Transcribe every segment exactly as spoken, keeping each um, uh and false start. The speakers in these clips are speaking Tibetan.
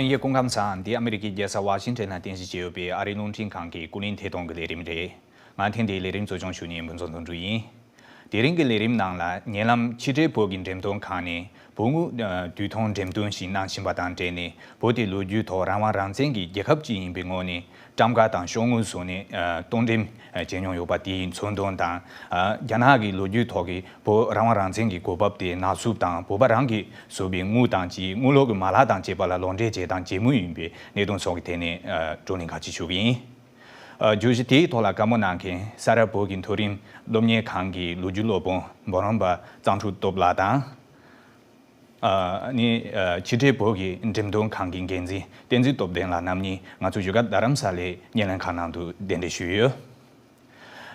ལྷན་རྒྱས་སྐུ་ཁམས་བཟང་། འདི་ཨ་མི་རི་ཀའི་རྒྱལ་ས་ཝ་ཤིང་ཊོན་ལ་རྟེན་གཞི་བྱས་ཡོད་པའི་ཨ་རིའི་རླུང་འཕྲིན་ཁང་གི་ཀུན་གླེང་ཐད་གཏོང་གི་ལས་རིམ་རེད། ང་ཐེངས་འདིའི་ལས་རིམ་གཙོ་སྐྱོང་ཞུ་མཁན་ཕུན་ཚོགས་དོན་གྲུབ་ཡིན། དེ་རིང་གི་ལས་རིམ་ནང་ལ་ཉེ་ལམ་ཕྱི་འབྲེལ་བོད་ཀྱི་འགྲེམས་སྟོན་ཁང་ནས་བོད་དངུལ་དུས་ཐུང་འགྲེམས་སྟོན་ཞིག་གནང་བཞིན་པ་དང་འབྲེལ་ནས། བོད་དེ་ལོ་རྒྱུས་ཐོག་རང་དབང་རང་བཙན་གྱི་རྒྱལ་ཁབ་ཅིག་ཡིན་པའི་ངོས་ནས་ཊམ་ཀ་དང་ཤོག་ངོས་བཟོས་ནས་གཏོང་འགྲེམས་བྱས་མྱོང་ཡོད་པ་དེའི་མཚོན་དོན་དང་། རྒྱ་ནག་གི་ལོ་རྒྱུས་ཐོག་གི་བོད་རང་དབང་རང་བཙན་གྱི་གོ་བབ་དེ་ནག་བསུབ་དང་། བོད་པ་རང་གིས་བཟོས་པའི་དངུལ་དང་ཅིག་དངུལ་ལོར་གྱི་མ་ལག་དང་བཅས་པ་ལ་ལོག་འགྲེལ་བྱས་དང་བྱེད་མུས་ཡིན་པའི་གནད་དོན་སོགས་ཀྱི་ཐད་ནས་བགྲོ་གླེང་ཁག་ཅིག་ཞུ་གི་ཡིན། བརྗོད་གཞི་དེའི་ཐོག་ལ་བཀའ་མོལ་གནང་མཁན་ས་རཱ་བོད་ཀྱི་མཐོ་རིམ་སློབ་གཉེར་ཁང་གི་ལོ་རྒྱུས་སློབ་དཔོན་འབུམ་རམས་པ་གཙང་ཕྲུག་སྟོབས་ལགས་དང་། ནི་ཕྱི་འབྲེལ་བོད་ཀྱི་འགྲེམས་སྟོན་ཁང་གི་འགན་འཛིན་བསྟན་འཛིན་སྟོབས་ལྡན་ལགས་རྣམ་གཉིས་ང་ཚོ་བཞུགས་སྒར་རྡ་རམ་ས་ལའི་སྣེ་ལེན་ཁང་ནང་དུ་གདན་འདྲེན་ཞུས་ཡོད།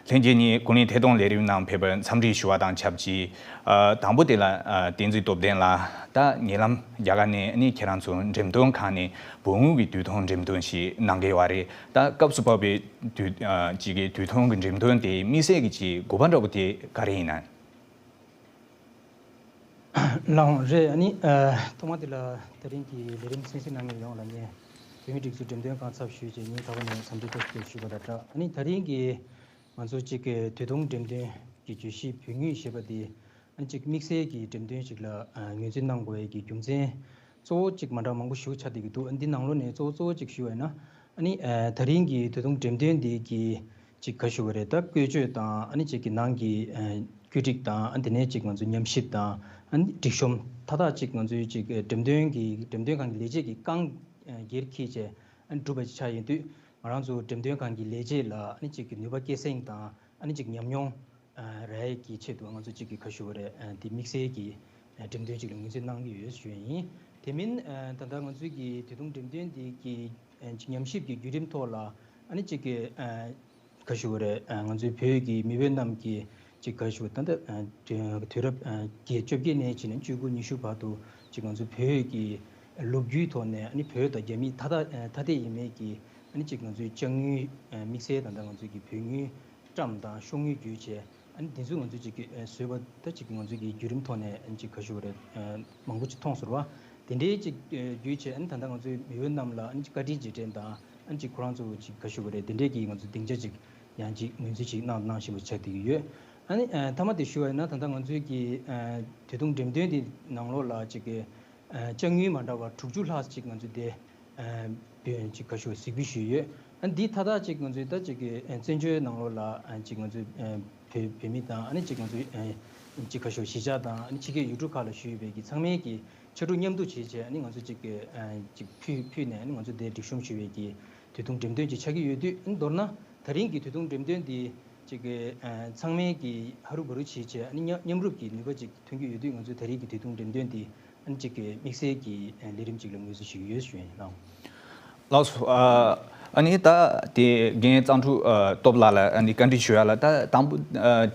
ལྷན་རྒྱས་གཉིས་ཀུན་གླེང་ཐད་གཏོང་ལས་རིམ་ནང་ཕེབས་པར་འཚམས་འདྲི་ཞུ་བ་དང་ཆབས་ཅིག་ཨ། དང་པོ་དེ་ལ་ཨ། བསྟན་འཛིན་སྟོབས་ལྡན་ལགས། ད་ཉེ་ལམ་རྒྱ་གར་ནས་ནི་ཁྱེད་རང་ཚོ་འགྲེམས་སྟོན་ཁང་ནས་བོད་དངུལ་གྱི་དུས་ཐུང་འགྲེམས་སྟོན་ཞིག་གནང་གི་ཡོད་རེད། ད་སྐབས་སུ་བབས་པའི་དུས་ཨ། ཅིག་གི་དུས་ཐུང་གི་འགྲེམས་སྟོན་དེའི་དམིགས་བསལ་གྱི་ཅིག་དགོས་པ་འདྲ་པོ་དེ་ག་རེ་ཡིན་ན། ལགས་འོང་རེད། ཨ་ནི་ཨ། ཐོག་མ་དེ་ལ་དེ་རིང་གི་ལས་རིམ་གསན་གཟིགས་གནང་མཁན་ཡོངས་ལ་ངས་བོད་མིའི་སྒྲིག་འཛུགས་འགྲེམས་སྟོན་ཁང་ཚབ་ཞུས་བྱས་ངས་ད་ག་ནས་འཚམས་འདྲི་བཀྲ་ཤིས་བདེ་ལེགས་ཞུས་པ་དང་སྦྲགས། ཨ་ནི་དེ་རིང་གི་ང་ཚོ་གཅིག་གི་དུས་ཐུང་འགྲེམས་སྟོན་གྱི་བརྗོད་གཞི་བོད་དངུལ་ཞེས་པ་དེ་ཨ་ནི་གཅིག་དམིགས་བསལ་གྱི་འགྲེམས་སྟོན་ཞིག་ལ་ངོས་འཛིན་གནང་དགོས་ཡས་ཀྱི་རྒྱུ་མཚན་གཙོ་བོ་གཅིག་མ་འདྲ་མང་པོ་ཞིག་ཆགས་བསྡད་ཀྱི་འདུག་ཨ་ནི་འདི་ནང་ལོགས་ནས་གཙོ་བོ་གཙོ་བོ་གཅིག་ཞུ་བ་ཡིན་ན། ཨ་ནི་ཨ། ད་རིང་གི་དུས་ཐུང་འགྲེམས་སྟོན་འདི་གི་ཅིག་ག་ཞུ་བ་རེད། ད་བཀོལ་སྤྱོད་དང་ཨ་ནི་ཅིག་གི་ནང་གི་ཨ། བཀོད་སྒྲིག་དང་ཨ། དེ་ནས་ཅིག་ང་ཚོ་ཉམས་ཞིབ་དང་ཨ་ནི་སྒྲིག་གཤོམ་མཐའ་དག་ཅིག་ང་ཚོའི་ཅིག་འགྲེམས་སྟོན་གྱི་འགྲེམས་སྟོན་ཁང་གི་ལས་བྱེད་ཀྱིས་རྐང་སྒེར་འཁྱེར་བྱས་ཨ་ནི་བསྒྲུབས་པ་ཅིག་ཆགས་ཡིན་དུས། ང་རང་ཚོ་འགྲེམས་སྟོན་ཁང་གི་ལས་བྱེད་ལ་ཨ་ནི་ཅིག་གི་ནུས་པ་སྐྱེད་སྲིང་དང་ཨ་ནི་ཅིག་ཉམས་མྱོང་རག་ཡས་ཀྱི་ཆེད་དུ་ང་ཚོ་གཅིག་གི་ག་ཞུ་བ་རེད། དེ་དམིགས་བསལ་གྱི་འགྲེམས་སྟོན་ཅིག་ལ་ངོས་འཛིན་གནང་གི་ཡོད་ཞུ་ཡ་ཡིན། དེ་མིན་ད་ལྟ་ང་ཚོའི་གི་དུས་ཐུང་འགྲེམས་སྟོན་འདི་གི་ཉམས་ཞིབ་ཀྱི་བརྒྱུད་རིམ་ཐོག་ལ་ཨ་ནི་གཅིག་གི་ག་ཞུ་བ་རེད། ང་ཚོའི་བོད་ཀྱི་མི་བུ་རྣམས་ཀྱི་གཅིག་ག་ཞུ་བ་ད་ལྟ་དུས་རབས་བརྒྱད་བཅོ་བརྒྱད་ནས་བྱས་ནས་བཅུ་དགུ་ཉི་ཤུ་བར་དུ་གཅིག་ང་ཚོའི་བོད་ཀྱི་ལོ་རྒྱུས་ཐོག་ནས་ཨ་ནི་བོད་དང་རྒྱ་མི་ཐ་ཐ་ཐ་དད་ཡིན་མེད་ཀྱི་ཨ་ནི་གཅིག་ང་ཚོའི་ཅ་དངོས་དམིགས་བསལ་ད་ལྟ་ང་ཚོའི་གི་བོད་དངུལ་བཀྲམ་དང་ཤོག་དངུལ་བརྒྱུད་བྱས། ཨ་ནི་དེ་ཚོ་ང་ཚོས་ཅིག་གི་བཟོས་པ་ད་ཅིག་ང་ཚོའི་གི་བརྒྱུད་རིམ་ཐོག་ནས་ཨ་ནི་ཅིག་ག་ཞུ་བ་རེད། མང་པོ་ཅིག་མཐོང་སོང་བ། དེ་འདྲའི་ཅིག་བརྒྱུད་བྱས་ཨ་ནི་ད་ལྟ་ང་ཚོའི་མི་བུ་རྣམས་ལ་ཨ་ནི་ཅིག་བཀའ་དྲིན་རྗེས་དྲན་དང་ཨ་ནི་ཅིག་ཁོ་རང་ཚོ་ཅིག་ག་ཞུ་བ་རེད། དེ་འདྲའི་གི་ང་ཚོ་སྡིངས་ཆ་ཅིག་ཡང་ཅིག་ངོས་འཛིན་ཅིག་གནང་གནང་བཞིན་པ་ཆགས་བསྡད་ཀྱི་ཡོད། ཨ་ནི་མཐའ་མ་དེ་ཞུ་བ་ཡིན་ན་ད་ལྟ་ང་ཚོའི་གི་དུས་ཐུང་འགྲེམས་སྟོན་དེ་ནང་ལོགས་ལ་ཅིག་གི་ཅ་དངོས་མ་འདྲ་བ་དྲུག་ཅུ་ལྷག་ཅིག་ང་ཚོས་དེ་བོད་ཅིག་ག་ཞུ་གཟིགས་འབུལ་ཞུས་ཡོད། ཨ་འདི་ཐ་ཐག་ཅིག་ང་ཚོས་ད་ཅིག་གི་བཙན་བྱོལ་ནང་ལོགས་ལ་ཅིག་ང་ཚོས་བོད་བོད་མི་དང་ཨ་ནི་ཅིག་ང་ཚོས་ཅིག་ག་ཞུ་གཞིས་ཆགས་དང་ཨ་ནི་ཕྱི་རྒྱལ་ཡུལ་གྲུ་ཁག་ལ་བཞུགས་ཡོད་པའི་གི་ཚང་མས་གི་ཕྱར་གྲུ་མཉམ་འདུག་བྱས་བྱས་ཨ་ནི་ང་ཚོས་ཅིག་གི་ཅིག་ཕུལ་ཕུལ་ནས་ཨ་ནི་ང་ཚོས་དེ་སྒྲིག་གཤོམ་ཞུ་བའི་གི་དུས་ཐུང་འགྲེམས་སྟོན་ཅིག་ཆགས་ཀྱི་ཡོད་དུས། ཨ་ནི་མདོར་ན་ད་རིང་གི་དུས་ཐུང་འགྲེམས་སྟོན་འདི་ཅིག་གི་ཚང་མས་གི་ཧ་རུ་བ་རུ་བྱས་བྱས་ཨ་ནི་མཉམ་མཉམ་རུབ་ཀྱི་ནུས་པ་ཅིག་ཐོན་གྱི་ཡོད་དུས། ང་ཚོས་ད་རིང་གི་དུས་ཐུང་འགྲེམས་སྟོན་འདི་ཨ་ནི་ཅིག་གི་དམིགས་བསལ་གྱི་ལས་རིམ་ཅིག་ལ་ངོས་འཛིན་ཞུ་གི་ཡོད་ཞུ་ཡིན་ལགས། ལགས་སོ། ཨ་ནི་ད་དེ་རྒན་གཙང་ཕྲུག་སྟོབས་ལགས་ལ་ཨ་ནི་བཀའ་འདྲི་ཞུ་ཡ་ལ། ད་དང་པོ་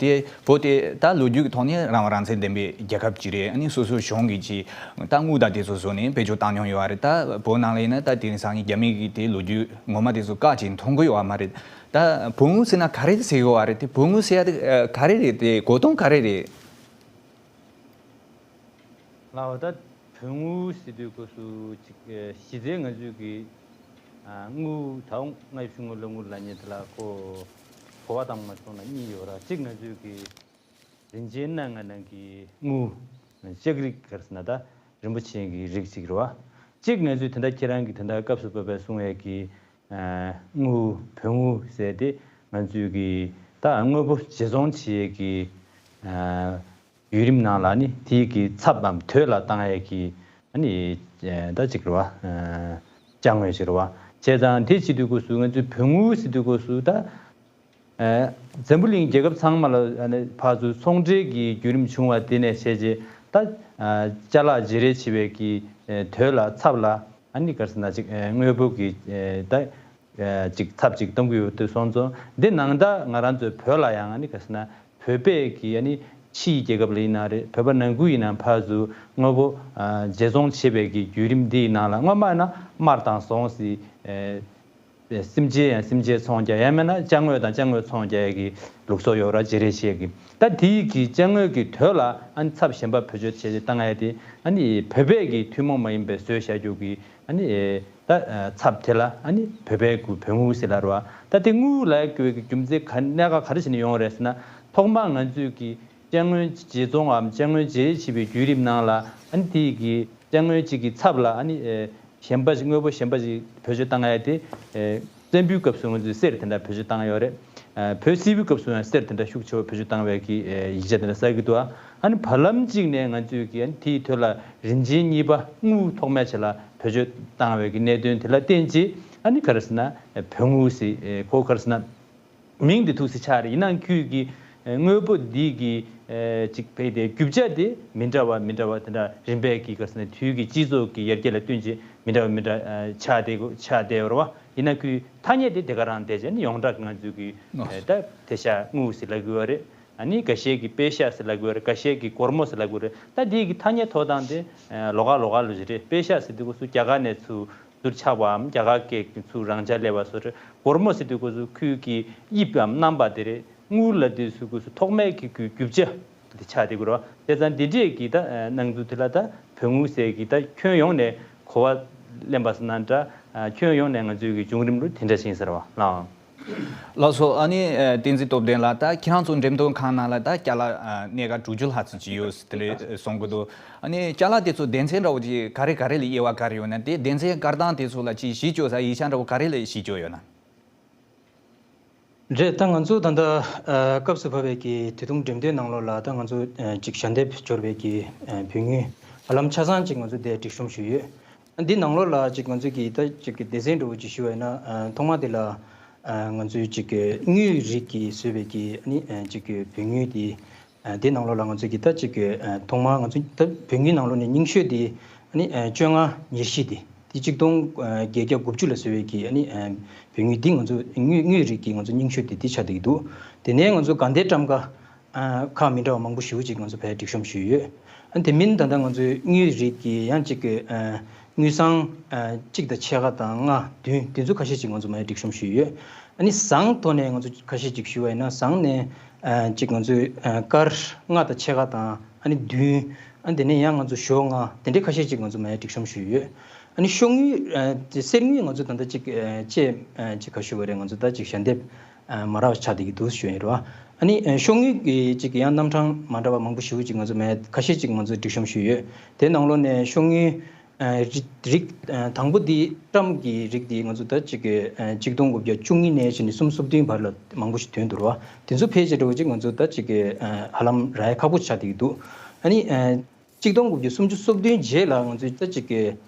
དེ་བོད་དེ་ད་ལོ་རྒྱུས་ཀྱི་ཐོག་ནས་རང་དབང་རང་བཙན་ལྡན་པའི་རྒྱལ་ཁབ་ཅིག་རེད། ཨ་ནི་སོ་སོའི་གཞུང་གིས་ཅིག་ད་དངུལ་དང་དེ་ཚོ་བཟོས་ནས་བེད་སྤྱོད་བཏང་མྱོང་ཡོད་པ་རེད། ད་བོད་ནང་ལ་ཡིན་ན་ད་དེང་སང་གི་རྒྱ་མི་གི་དེ་ལོ་རྒྱུས་ངོ་མ་དེ་ཚོ་བཀག་ཅིག་མཐོང་གི་ཡོད་པ་མ་རེད། ད་བོད་དངུལ་ཟེར་ན་ག་རེ་ཟེར་གྱི་ཡོད་པ་རེད། དེ་བོད་དངུལ་ཟེར་ཡ་དེ་ག་རེ་རེད། དེ་གོ་དོན་ག་རེ་རེད། ལགས་འོ། ད་བོད་དངུལ་ཟེར་དུས་སྐབས་སུ་ཅིག་གཞི་རྩའི་ང་ཚོས་ཀྱི་དངུལ་ད་ལྔ་བཅུ་ང་བཞི་དངུལ་ལོ་དངུལ་ལ་ཉེ་དེ་ལ་ཁོ་གོ་བ་དང་མ་བྱུང་ལ་གཉིས་ཡོད་ར། གཅིག་ང་ཚོས་ཀྱི་རིན་ཆེན་སྣ་ལྔ་ནང་གི་དངུལ་ལྕགས་རིགས་ག་རེ་ཟེར་ན་ད་རིན་པོ་ཆེ་གི་རིགས་གཅིག་རེད་བ། གཅིག་ང་ཚོས་དེ་འདྲ་ཁྱེད་རང་གི་དེ་འདྲ་སྐབས་སུ་བབས་པའི་གསུང་ཡས་ཀྱི་དངུལ་བོད་དངུལ་ཟེར་ཏེ་ང་ཚོས་ཀྱི་ད་དངོས་པོ་བརྗེ་ཚོང་བྱེད་ཡས་ཀྱི་བརྒྱུད་རིམ་ནང་ལ་ནི་དེའི་གི་ཚབ་བམ་དོད་ལ་བཏང་ཡས་ཀྱི་ཨ་ནི་ད་ཅིག་རེད་བ། ཅ་དངོས་ཅིག་རེད་བ། བྱས་ཙང་དེ་བྱེད་དུས་སྐབས་སུ་ང་ཚོས་བོད་དངུལ་ཟེར་དུས་སྐབས་སུ་ད། ཨ། འཛམ་བུ་གླིང་རྒྱལ་ཁབ་ཚང་མ་ལ་ཨ་ནི་ཕར་ཚུར་ཚོང་འབྲེལ་གྱི་བརྒྱུད་རིམ་བྱུང་བ་དེ་ནས་བྱས་རྗེས་ད་ཨ་ཅ་ལག་བརྗེ་རེས་བྱེད་པའི་གི་ཨ་དོད་ལ་ཚབ་ལ་ཨ་ནི་ག་རེ་ཟེར་ན་ཅིག་ཨ་དངོས་པོ་གི་ཨ་ད་ཨ་ཅིག་ཚབ་ཅིག་གཏོང་གི་ཡོད་དུས་སོང་ཙང་། འདི་ནང་ད་ང་རང་ཚོའི་བོད་ལ་ཡང་ཨ་ནི་ག་རེ་ཟེར་ན་བོད་པའི་གི་ཨ་ནི་ཕྱིའི་རྒྱལ་ཁབ་ལ་ཡིན་ན་རེད། བོད་པ་ནང་ཁུལ་ཡིན་ན་ཕར་ཚུར་དངོས་པོ་ཨ་བརྗེ་ཚོང་བྱེད་པའི་གི་བརྒྱུད་རིམ་འདི་ཡི་ནང་ལ་སྔོན་མ་ཡིན་ན་དམར་དང་ཟངས་ཟེར་ཨ། སེམས་ཅན་ཡང་སེམས་ཅན་ཚོང་རྒྱག་ཡང་མིན་ན་ཅ་དངོས་དང་ཅ་དངོས་ཚོང་རྒྱག་ཡ་གི་ལུགས་སྲོལ་ཡོད་ར། བརྗེ་རེས་བྱེད་ཀྱི། ད་དེའི་གི་ཅ་དངོས་ཀྱི་དོད་ལ་ཨ་ནི་ཚབ་གཞན་པ་བེད་སྤྱོད་བྱས་ཏེ་བཏང་ཡ་དེ་ཨ་ནི་བོད་པའི་གི་ཐུན་མོང་མ་ཡིན་པའི་བཟོས་བཞག་རྒྱུ་གི་ཨ་ནི་ད་ཚབ་དེ་ལ་ཨ་ནི་བོད་པའི་གི་བོད་དངུལ་ཟེར་ལབ་ར་བ། ད་དེ་དངུལ་ལབ་དགོས་ཀྱི་རྒྱུ་མཚན་ག་གནད་འགག་ག་རེ་བྱས་ནས་ཡོང་རེད་ཟེར་ན། ཐོག་མར་ང་ཚོས་ཀྱི་ཅ་དངོས་བརྗེ་ཚོང་འམ་ཅ་དངོས་བརྗེ་རེས་བྱེད་པའི་བརྒྱུད་རིམ་ནང་ལ་ཨ་ནི་དེའི་གི་ཅ་དངོས་གཅིག་གི་ཚབ་ལ་ཨ་ནི་ཨེ་གཞན་པ་ཞིག་དངོས་པོ་གཞན་པ་ཞིག་བེད་སྤྱོད་བཏང་ཡ་དེ་ཨེ་བཙན་པོའི་སྐབས་སུ་ང་ཚོས་གསེར་དེ་འདྲ་བེད་སྤྱོད་བཏང་ཡོད་རེད། ཨེ་བོད་སིལ་བུའི་སྐབས་སུ་ཡང་གསེར་དེ་འདྲ་ཤུགས་ཆེ་བ་བེད་སྤྱོད་བཏང་བའི་གི་ཨེ་ཡིག་ཆ་དེ་འདྲ་གསལ་གྱི་འདུག་ཨ་ནི་བར་ལམ་གཅིག་ནས་ང་ཚོས་ཀྱི་ཨ་ནི་དེའི་ཐོད་ལ་རིན་ཆེན་གཉིས་པ་དངུལ་ཐོག་མའི་ཆ་ལ་བེད་སྤྱོད་བཏང་བའི་གི་གནད་དོན་དེ་ལ་བརྟེན་ཅིག་ཨ་ནི་ག་རེ་ཟེར་ན་ཨེ་བོད་དངུལ་ཟེར་ཨེ་ཁོ་ག་རེ་ཟེར་ན། མིང་དེ་ཐུགས་སུ་ཆགས་རེད། ཡིན་ནའང་ཁོས་ཀྱི་དངོས་པོ་འདི་གི་ཅིག་བས་དེ་རྒྱུ་ཆ་དེ་མི་འདྲ་བ་མི་འདྲ་བ་དེ་འདྲ་རིམ་པས་ཀྱི་ག་ཟེར་ན་དུས་ཀྱི་སྤྱི་ཚོགས་ཀྱི་ཡར་རྒྱས་ལ་བསྟུན་ཅིག་མི་འདྲ་བ་མི་འདྲ་ཆགས་བསྡད་དགོས་ཆགས་བསྡད་ཡོད་རེད་བ། ཡིན་ན་ཁོའི་ཐ་སྙད་དེ་དེ་ག་རང་བསྡད་བྱས་ནི་ཡོངས་གྲགས་ཀྱི་ང་ཚོའི་གི་ད་དེ་ཤ་དངུལ་ཟེར་ལབ་དགོས་བ་རེད། ཨ་ནི་འགའ་ཤས་ཀྱིས་པེ་ཤ་ཟེར་ལབ་དགོས་བ་རེད། འགའ་ཤས་ཀྱིས་སྒོར་མོ་ཟེར་ལབ་དགོས་རེད། ད་དེ་གི་ཐ་སྙད་ཐོགས་སྟངས་དེ་ལོགས་ཀ་ལོགས་ཀ་ལོ་ཞིག་རེད། པེ་ཤ་ཟེར་དུས་སྐབས་སུ་རྒྱ་གར་ནས་ཚུར་ཚུར་ཆགས་པའམ་རྒྱ་གར་སྐད་ཀྱི་ཚུར་རང་འཇགས་སླེབས་པ་སོགས་རེད། སྒོར་མོ་ཟེར་དུས་སྐབས་སུ་ཁོའི་གི་དབྱིབས་པའམ་རྣམ་པ་དེ་རེད། དངུལ་ལབ་དུས་སུ་སྐབས་སུ་ཐོག་མའི་གི་གི་རྒྱུ་ཆ་དེ་ཆགས་བསྡད་ཀྱི་རེད་བ། དེ་ཙང་འདི་འདྲས་ཀྱི་ད་སྣང་ཚུལ་དེ་ལ་ད་བོད་དངུལ་ཟེར་གི་ད་ཁྱོན་ཡོངས་ནས་གོ་བ་ལེན་པ་སོང་ན་འདྲ། ཁྱོན་ཡོངས་ནས་ང་ཚོའི་གི་བྱུང་རིམ་ལུ་དེ་འདྲ་ཞིག་ཡིན་ཟེར་བ་ལགས། ལགས་སོ། ཨ་ནི་ཨ་བསྟན་འཛིན་སྟོབས་ལྡན་ལགས། ད་ཁྱེད་རང་ཚོ་འགྲེམས་སྟོན་ཁང་ནང་ལ་ད་ཅ་ལག་ཨ་སྣ་ཁ་དྲུག་ཅུ་ལྷག་ཙམ་ཅིག་ཡོད་ཟེར་དེ་འདྲ་གསུང་གི་འདུག་ཨ་ནི་ཅ་ལག་དེ་ཚོ་སྡེ་ཚན་འདྲ་བོ་ཅིག་ག་རེ་ག་རེ་ལ་དབྱེ་བ་ག་རེ་ཡོད་ན། དེ་སྡེ་ཚན་བཀར་སྟངས་དེ་ཚོ་ལ་ཅིག་གཞི་བཅོལ་ས་ཡིག་ཆ་འདྲ་བོ་ག་རེ་ལ་གཞི་བཅོལ་ཡོད་ན། རེད། ད་ང་ཚོ་ད་ལྟ་ཨ་སྐབས་སུ་བབས་པའི་གི་དེ་དུས་འགྲེམས་སྟོན་ནང་ལོགས་ལ་ད་ང་ཚོ་ཨ་ཅིག་ཞལ་འདེབས་འབྱོར་བའི་གི་ཨ་བོད་དངུལ་ཧ་ལམ་ཆ་ཚང་ཅིག་ང་ཚོ་དེ་སྒྲིག་གཤོམ་ཞུས་ཡོད། འདི་ནང་ལོགས་ལ་ཅིག་ང་ཚོས་ཀྱི་ད་ཅིག་གི་སྡེ་ཚན་འདྲ་བོ་ཅིག་ཞུས་པ་ཡིན་ན། ཨ་ཐོག་མ་དེ་ལ་ཨ་ང་ཚོས་ཅིག་གི་དངུལ་རིགས་ཀྱིས་བཟོས་པའི་གི་ཨ་ནི་ཨ་ཅིག་གི་བོད་དངུལ་དེ། ཨ་དེ་ནང་ལོགས་ལ་ང་ཚོས་ཀྱི་ད་ཅིག་གི་ཨ་ཐོག་མ་ང་ཚོ་ད་བོད་དངུལ་ནང་ལོགས་ནས་རྙིང་ཤོས་དེ་ཨ་ནི་ཨ་བཅོ་ལྔ་ཉེར་བཞི་དེ་དེ་ཆིག་སྟོང་ཨ་བརྒྱད་བརྒྱ་དགུ་བཅུ་ལ་བཟོས་པའི་གི་ཨ་ནི་ཨ་བོད་དངུལ་འདི་ང་ཚོ་དངུལ་དངུལ་རིགས་ཀྱི་ང་ཚོ་རྙིང་ཤོས་དེ་དེ་ཆགས་བསྡད་ཀྱི་འདུག་དེ་ནས་ང་ཚོ་དགའ་ལྡན་ཊམ་ཀ་ཨ་ཁག་མི་འདྲ་བ་མང་པོ་ཞེ་པོ་ཅིག་ང་ཚོ་ཕར་སྒྲིག་གཤོམ་ཞུས་ཡོད། ཨ་དེ་མིན་ད་ལྟ་ང་ཚོའི་དངུལ་རིགས་ཀྱི་ཡང་ཅིག་གི་ཨ་དངུལ་སྲང་ཨ་གཅིག་དང་ཕྱེད་ཀ་དང་ལྔ་བདུན་དེ་ཚོ་ཁ་ཤས་ཅིག་ང་ཚོ་མར་སྒྲིག་གཤོམ་ཞུས་ཡོད། ཨ་ནི་ཟངས་ཐོག་ནས་ང་ཚོ་ཁ་ཤས་ཅིག་ཞུས་པ་ཡིན་ན་ཟངས་ནས་ཨ་ཅིག་ང་ཚོའི་ཨ་དཀར་ལྔ་དང་ཕྱེད་ཀ་དང་ཨ་ནི་བདུན། ཨ་དེ་ནས་ཡང་ང་ཚོ་ཞོ་ལྔ་དེ་འདྲའི་ཁ་ཤས་ཅིག་ང་ཚོ་མར་སྒྲིག་གཤོམ་ཞུས་ཡོད། ཨ་ནི་ཤོག་དངུལ་ཨ་དེ་གསེར་དངུལ་ང་ཚོ་ད་ལྟ་ཅིག་ཨ་ཅེ་ཨ་ཅིག་ག་ཞུ་བ་རེད། ང་ཚོ་ད་ཅིག་ཞལ་འདེབས་ཨ་མ་རག་པ་ཆགས་བསྡད་ཀྱི་འདུག་ཞུ་ཡིན་རེད་བ། ཨ་ནི་ཨ་ཤོག་དངུལ་གྱི་ཅིག་ཡང་རྣམ་གྲངས་མ་འདྲ་བ་མང་པོ་ཞེ་པོ་ཅིག་ང་ཚོ་མར་ཁ་ཤས་ཅིག་ང་ཚོ་སྒྲིག་གཤོམ་ཞུས་ཡོད། དེ་ནང་ལོགས་ནས་ཤོག་དངུལ་ཨ་རིགས་རིགས་ཨ་དང་པོ་འདི་ཊམ་གྱི་རིགས་འདི་ང་ཚོ་ད་ཅིག་ཨ་ཆིག་སྟོང་དགུ་བརྒྱ་བཅུ་གཉིས་ནས་བྱས་ནས་སུམ་ཅུ་སོ་བདུན་བར་ལ་མང་པོ་ཞིག་ཐོན་འདུག་རེད་བ། དེ་ཚོ་ཕལ་ཆེར་འདྲ་བོ་ཅིག་ང་ཚོ་ད་ཅིག་ཨ་ཧ་ལམ་རག་ཡ་ཁག་པོ་ཆགས་བསྡད་ཀྱི་འདུག་ཨ་ནི་ཨ་ཆིག་སྟོང་དགུ་བརྒྱ་སུམ་ཅུ་སོ་བདུན་རྗེས་ལ་ང་ཚོས་ད་ཅིག་གི་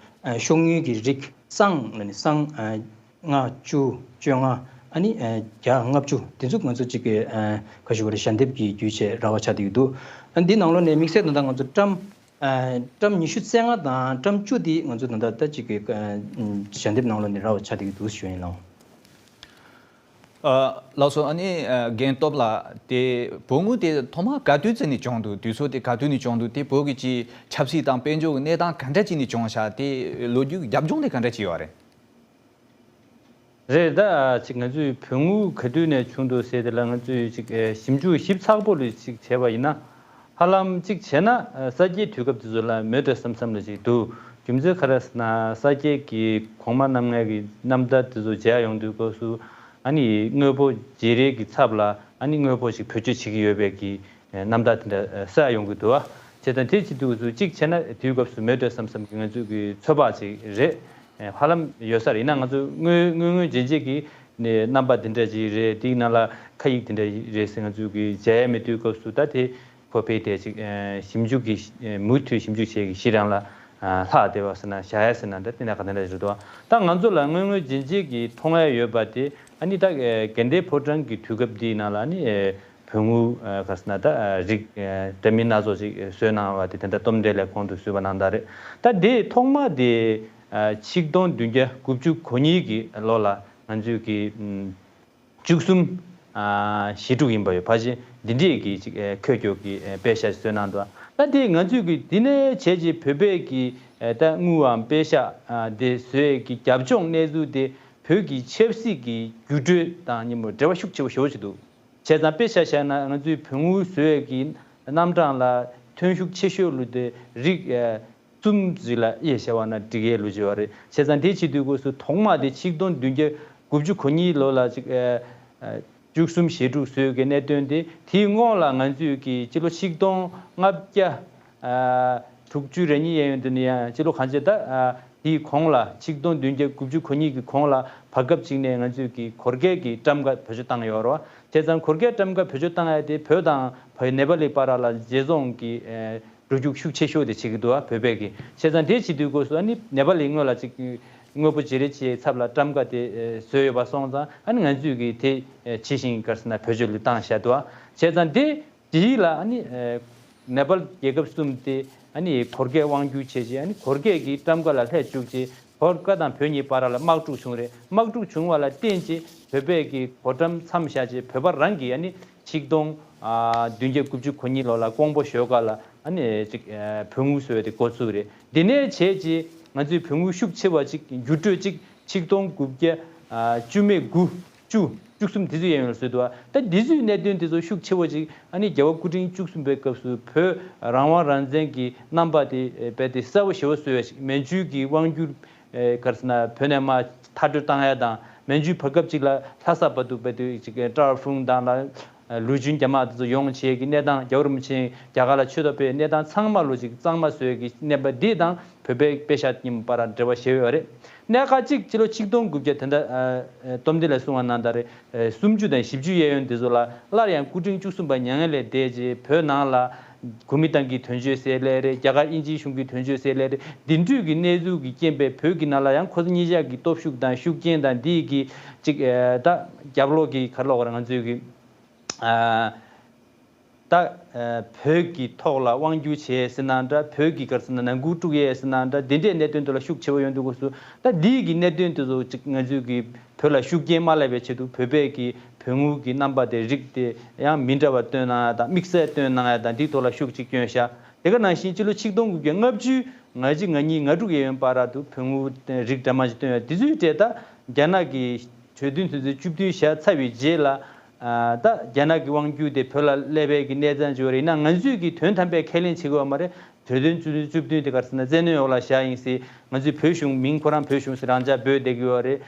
ཨ་ཤོག་དངུལ་གྱི་རིགས་སྲང་ལ་ནི་སྲང་ཨ་ལྔ་བཅུ་བཅོ་ལྔ་ཨ་ནི་ཨ་བརྒྱ་ལྔ་བཅུ་དེ་ཚོ་ང་ཚོ་ཅིག་གི་ཨ་ག་ཞུ་བ་རེད། ཞལ་འདེབས་ཀྱི་བརྒྱུད་བྱས་རག་པ་ཆགས་བསྡད་ཀྱི་འདུག་ཨ་འདི་ནང་ལོགས་ནས་དམིགས་བསལ་དུ་ད་ང་ཚོ་ཊམ་ཨ་ཊམ་ཉི་ཤུ་རྩ་ལྔ་དང་ཊམ་བཅུ་འདི་ང་ཚོ་ད་ལྟ་ད་ཅིག་གི་ཨ་ཞལ་འདེབས་ནང་ལོགས་ནས་རག་པ་ཆགས་བསྡད་ཀྱི་འདུག་ཞུ་ཡིན་ལགས། ཨ་ལགས་སོ། ཨ་ནི་ཨ་རྒན་སྟོབས་ལགས། དེ་བོད་དངུལ་དེ་ཐོག་མར་ག་དུས་ཙམ་ནས་བྱུང་འདུག་དུས་ཚོད་དེ་ག་དུས་ནས་བྱུང་འདུག་དེ་བོད་ཀྱི་ཅིག་ཆབ་སྲིད་དང་དཔལ་འབྱོར་གྱི་གནས་སྟངས་ག་འདྲ་ཅིག་ནས་བྱུང་ཤག་དེ་ལོ་རྒྱུས་རྒྱབ་ལྗོངས་དེ་ག་འདྲ་ཅིག་ཡོད་རེད། རེད། ད་ཅིག་ང་ཚོས་བོད་དངུལ་ག་དུས་ནས་བྱུང་འདུག་ཟེར་དེ་ལ་ང་ཚོས་ཅིག་ཨེ་ཞིབ་འཇུག་ཞིབ་ཚགས་པོ་ལ་ཅིག་བྱས་པ་ཡིན་ན། ཧ་ལམ་གཅིག་བྱས་ན་ཨ་ས་སྐྱའི་དུས་སྐབས་དེ་ཚོ་ལ་མོད་དྲགས་བསམ་བསམ་ལ་ཅིག་འདུག་རྒྱུ་མཚན་ག་རེ་ཟེར་ན་ས་སྐྱའི་གི་གོང་མ་རྣམ་ལྔའི་གི་རྣམ་ཐར་དེ་ཚོ་མཇལ་ཡོང་དུས་སྐབས་སུ་ཨ་ནི་དངོས་པོ་བརྗེ་རེས་ཀྱི་ཚབ་ལ་ཨ་ནི་དངོས་པོ་ཞིག་བེད་སྤྱོད་བྱེད་ཀྱི་ཡོད་པའི་གི་ཨ་རྣམ་ཐར་དེ་འདྲ་ཨ་གསལ་ཡོང་གི་འདུག་བ། བྱས་ཙང་དེ་བྱེད་དུས་སུ་གཅིག་བྱས་ན་དུས་སྐབས་སུ་མོད་དྲགས་བསམ་བསམ་གི་ང་ཚོའི་གི་ཚོད་དཔག་ཅིག་རེད། ཨ་ཧ་ལམ་ཡོད་ས་རེད། ཡིན་ན་ང་ཚོ་དངོས་དངོས་དངོས་རྗེན་རྗེན་གི་ནས་རྣམ་པ་འདི་འདྲ་ཅིག་རེད། དེའི་ནང་ལ་ཁ་ཡིག་འདི་འདྲ་རེད་ཟེར་ང་ཚོས་གི་མཇལ་ཡ་མེད་དུས་སྐབས་སུ་ད་དེ་ཁོ་ཕེ་དེ་ཅིག་ཨ་ཞིབ་འཇུག་གི་ཨ་མུ་མཐུད་ཞིབ་འཇུག་བྱེད་ཀྱི་གཞི་རང་ལ་ཨ་ལྷག་བསྡད་པ་ཟེར་ན་བཞག་ཡ་ཟེར་ན་འདྲ་དེ་འདྲ་ག་དེ་འདྲ་རེད་འདུག་ད་ང་ཚོ་ལ་དངོས་དངོས་རྗེན་རྗེན་གི་མཐོང་ཡ་ཡོད་པ་དེ་ཨ་ནི་ད་ཨ་དགའ་ལྡན་ཕོ་བྲང་གི་དུས་སྐབས་འདིའི་ནང་ལ་ཨ་ནི་ཨ་བོད་དངུལ་ཨ་ག་ཟེར་ན་ད་ཨ་རིགས་ཨ་འདྲ་མིན་སྣ་ཚོགས་ཅིག་བཟོས་གནང་བ་དེ་དེ་འདྲ་རྟོག་འགྲེལ་ལས་གོང་དུ་ཞུས་པ་ནང་ལྟར་རེད། ད་དེ་ཐོག་མ་དེ་ཨ་ཆིག་སྟོང་བདུན་བརྒྱ་དགུ་བཅུ་གོ་གཉིས་ཀྱི་ལོ་ལ་ང་ཚོས་ཀྱི་ཨམ་བཅུ་གསུམ་ཨ་ཞེ་དྲུག་ཡིན་པ་ཡོད། ཕལ་ཆེར་འདི་འདྲས་ཀྱི་ཅིག་ཨེ་ཁོད་སྐྱོ་གི་ཨེ་པེ་ཤ་བཟོས་གནང་འདུག་ད་དེ་ང་ཚོས་ཀྱི་འདི་ནས་བྱས་རྗེས་བོད་པའི་གི་ཨེ་ད་དངུལ་བའམ་པེ་ཤ་ཨ་དེ་བཟོས་ཀྱི་རྒྱབ་ལྗོངས་གནས་ཚུལ་དེ་ བོད་ཀྱི་ཆབ་སྲིད་ཀྱི་འགྱུར་འགྲོས་དང་མཉམ་དུ་འབྲེལ་བ་ཤུགས་ཆེ་བོ་ཞེ་པོ་ཅིག་འདུག་བྱས་ཙང་དཔེ་ཆ་བཞག་ན་ང་ཚོའི་བོད་དངུལ་བཟོ་ཡས་ཀྱི་རྣམ་གྲངས་ལ་ཐོན་ཤུགས་ཆེ་ཤོས་ལུས་ཏེ་རིགས་ཨ་གསུམ་ཞིག་ལ་དབྱེ་བྱས་པ་ན་འགྲིག་ཡས་ལོ་ཅིག་ཡོད་རེད། བྱས་ཙང་དེ་བྱེད་དུས་སྐབས་སུ་ཐོག་མ་དེ་ཆིག་སྟོང་བདུན་བརྒྱ་དགུ་བཅུ་གོ་གཉིས་ལོ་ལ་ཅིག་ཨ་ཨ་བཅུ་གསུམ་ཞེ་དྲུག་བཟོས་ཀྱི་གནད་དོན་དེ། དེའི་སྔོན་ལ་ང་ཚོས་ཀྱི་སྤྱི་ལོ་ཆིག་སྟོང་ལྔ་བརྒྱ་ཨ་དྲུག་ཅུ་རེ་གཉིས་གཡས་གཡོན་དུ་ནི་ཡང་སྤྱི་ལོ་གང་ཅི་ད་ཨ་དེའི་གོང་ལ་ཆིག་སྟོང་བདུན་བརྒྱ་དགུ་བཅུ་གོ་གཉིས་ཀྱི་གོང་ལ་བར་སྐབས་ཅིག་ནས་ང་ཚོས་ཀྱི་གོར་ཁའི་གི་ཊམ་ཀ་བེད་སྤྱོད་བཏང་ཡོད་རེད་བ། བྱས་ཙང་གོར་ཁའི་ཊམ་ཀ་བེད་སྤྱོད་བཏང་ཡ་དེ་བོད་དང་ནེ་པ་ལི་བར་ལ་རྒྱལ་རྫོང་གི་ཨ་འགྲོ་རྒྱུག་ཤུགས་ཆེ་ཤོས་དེ་བྱེད་ཀྱི་འདུག་ཨ། བོད་པས་ཀྱི། བྱས་ཙང་དེ་བྱེད་དུས་སྐབས་སུ་ཨ་ནི་ནེ་པ་ལི་དངོས་ལ་ཅིག་དངོས་པོ་བརྗེ་རེས་བྱེད་ཚབ་ལ་ཊམ་ཀ་དེ་ཨེ་བཟོས་ཡོད་པ་སོང་ཙང་ཨ་ནི་ང་ཚོས་ཀྱི་དེ་ཨེ་ཇི་བཞིན་ག་རེ་ཟེར་ན་བེད་སྤྱོད་ལ་བཏང་བཞག་འདུག་ཨ། བྱས་ཙང་དེ་དེ་ལ་ཨ་ནི་ཨེ་ནེ་པ་ལི་རྒྱལ་ཁབ་གསུམ་དེ་ཨ་ནི་གོར་ཁའི་དབང་སྒྱུར་བྱས་རྗེས་ཨ་ནི་གོར་ཁའི་གི་ཊམ་ཀ་ལ་ལྷད་བཅུག་རྗེས་གོར་ཁ་དང་བོད་གཉིས་བར་ལ་དམག་འཁྲུག་བྱུང་རེད། དམག་འཁྲུག་བྱུང་བ་ལ་བརྟེན་རྗེས་བོད་པས་ཀྱི་གོ་ཊམ་མཚམས་བཞག་རྗེས་བོད་པ་རང་གིས་ཨ་ནི་ཆིག་སྟོང་ཨ་བདུན་བརྒྱ་དགུ་བཅུ་གོ་གཉིས་ལོ་ལ་ཀོང་པོ་ཞོལ་ཁ་ལ་ཨ་ནི་ཅིག་ཨ་བོད་དངུལ་བཟོ་བའི་དེ་འགོ་བཙུགས་རེད། དེ་ནས་བྱས་རྗེས་ང་ཚོའི་བོད་དངུལ་ཤུགས་ཆེ་བ་ཅིག་འགྱུར་འགྲོས་ཅིག་ཆིག་སྟོང་དགུ་བརྒྱ་ཨ་བཅུ་མེད་དགུ་བཅུ་བཅུ་གསུམ་དེ་ཚོ་ཡན་ཡོད་བཟོས་འདུག་ཨ། ད་འདི་ཚོའི་གནད་དོན་དེ་ཚོ་ཤུགས་ཆེ་བོ་ཅིག་ཨ་ནི་རྒྱལ་བ་སྐུ་ཕྲེང་བཅུ་གསུམ་པའི་སྐབས་སུ་བོད་རང་དབང་རང་བཙན་གྱི་རྣམ་པ་དེ་རྦད་དེ་གསལ་བོ་ཞེ་བོ་བཟོས་ཡ་ཞིག་མན་ཇུའི་གི་དབང་སྒྱུར་ཨེ་ག་རེ་ཟེར་ན་བོད་ནས་མར་མཐར་སྐྲོད་བཏང་ཡ་དང་མན་ཇུ་བར་སྐབས་ཅིག་ལ་ལྷ་ས་བར་དུ་རྦད་དེ་ཅིག་ཀྲའོ་ཧྥུང་དང་ལ་ལུའུ་ཅུན་རྒྱ་དམག་དེ་ཚོ་ཡོང་བྱས་ཀྱི་གནས་སྟངས་རྒྱལ་བ་རིན་པོ་ཆེ་རྒྱ་གར་ལ་ཆོས་དར་སྤེལ་གནས་སྟངས་ཚང་མ་ལོ་ཅིག་གཙང་མ་བཟོས་ཀྱི་གནས་པ་འདི་དང་བོད་པའི་དཔེ་ཆ་གཉིས་བར་འབྲེལ་བ་ཞེ་བོ་ཡོད་རེད། གནད་འགག་གཅིག་སྤྱི་ལོ་ཆིག་སྟོང་དགུ་བརྒྱ་དེ་འདྲ་ཨ་ཨ་སྟོབས་ལྡན་ལགས་གསུངས་པ་ནང་ལྟར་རེད། ཨ་སུམ་ཅུ་དང་བཞི་བཅུ་གཡས་གཡོན་དེ་ཚོ་ལ་སླར་ཡང་སྐུ་ཕྲེང་བཅུ་གསུམ་པ་མྱ་ངན་ལས་འདས་རྗེས་བོད་ནང་ལ་གོ་མིན་ཏང་གི་དོན་གཅོད་ཟེར་ལེ་རེད། རྒྱ་གར་དབྱིན་ཇིའི་གཞུང་གི་དོན་གཅོད་ཟེར་ལེ་རེད། འདི་འདྲ་གི་གནས་ཚུལ་གྱི་རྐྱེན་པས་བོད་ཀྱི་ནང་ལ་ཡང་ཁོ་ཚོ་གཉིས་ཆ་གི་སྟོབས་ཤུགས་དང་ཤུགས་རྐྱེན་དང་འདི་གི་ཅིག་ཨ་ད་རྒྱབ་ལོག་གི་ག་རེ་ལབ་དགོས་རེད། ང་ཚོའི་གི་ཨ་ད་ཨ་བོད་ཀྱི་ཐོག་ལ་དབང་སྒྱུར་བྱས་ཟེར་ན་འདྲ། བོད་ཀྱི་ག་རེ་ཟེར་ན་ནང་ཁུལ་དཀྲུག་ཡས་ཟེར་ན་འདྲ། འདི་འདྲའི་གནད་དོན་དེ་ལ་ཤུགས་ཆེ་བོ་ཡོང་དུས་སྐབས་སུ་ད་འདི་གི་གནད་དོན་དེ་ཚོ་ཅིག་ང་ཚོས་ཀྱི་བོད་ལ་ཤུགས་རྐྱེན་མ་སླེབས་པའི་ཆེད་དུ་བོད་པས་ཀྱི་བོད་དངུལ་གྱི་རྣམ་པ་དེ་རིགས་དེ་ཡང་མི་འདྲ་བ་བཏོན་གནང་ཡ་དང་དམིགས་བསལ་བཏོན་གནང་ཡ་དང་འདིའི་ཐོག་ལ་ཤུགས་ཅིག་བསྐྱོན་ཤག་དེ་ག་ནང་བཞིན་སྤྱི་ལོ་ཆིག་སྟོང་དགུ་བརྒྱ་ལྔ་བཅུ་ང་གཅིག་ང་གཉིས་ང་དྲུག་ཡས་གཡོན་བར་དུ་བོད་དངུལ་རིགས་འདྲ་མ་ཞིག་བཏོན་ཡོད། དེ་ཚོའི་གྲས་ད་རྒྱ་ནག་གི་གྲོས་མཐུན་དེ་ཚོ་བཅུ་བདུན་བཞག་ཚར་བའི་རྗེས་ལ་ཨ་ད་རྒྱ་ནག་གི་དབང་སྒྱུར་དེ་བོད་ལ་སླེབས་པའི་གི་གནས་སྟངས་ཅིག་ཡོད་རེད། ཡིན་ན་ང་ཚོས་ཀྱི་དོན་དམ་པའི་ཁས་ལེན་བྱེད་དགོས་པ་མ་རེད། གྲོས་མཐུན་བཅུ་བདུན་བཅུ་བདུན་དེ་ག་རེ་ཟེར་ན་བཙན་གནོན་འོག་ལ་བཞག་ཡིན་ཟེར། ང་ཚོའི་བོད་གཞུང་མིང་ཁོ་རང་བོད་གཞུང་ཟེར་རང་འཇགས་འབོད་བསྡད་ཀྱི་ཡོད་རེད།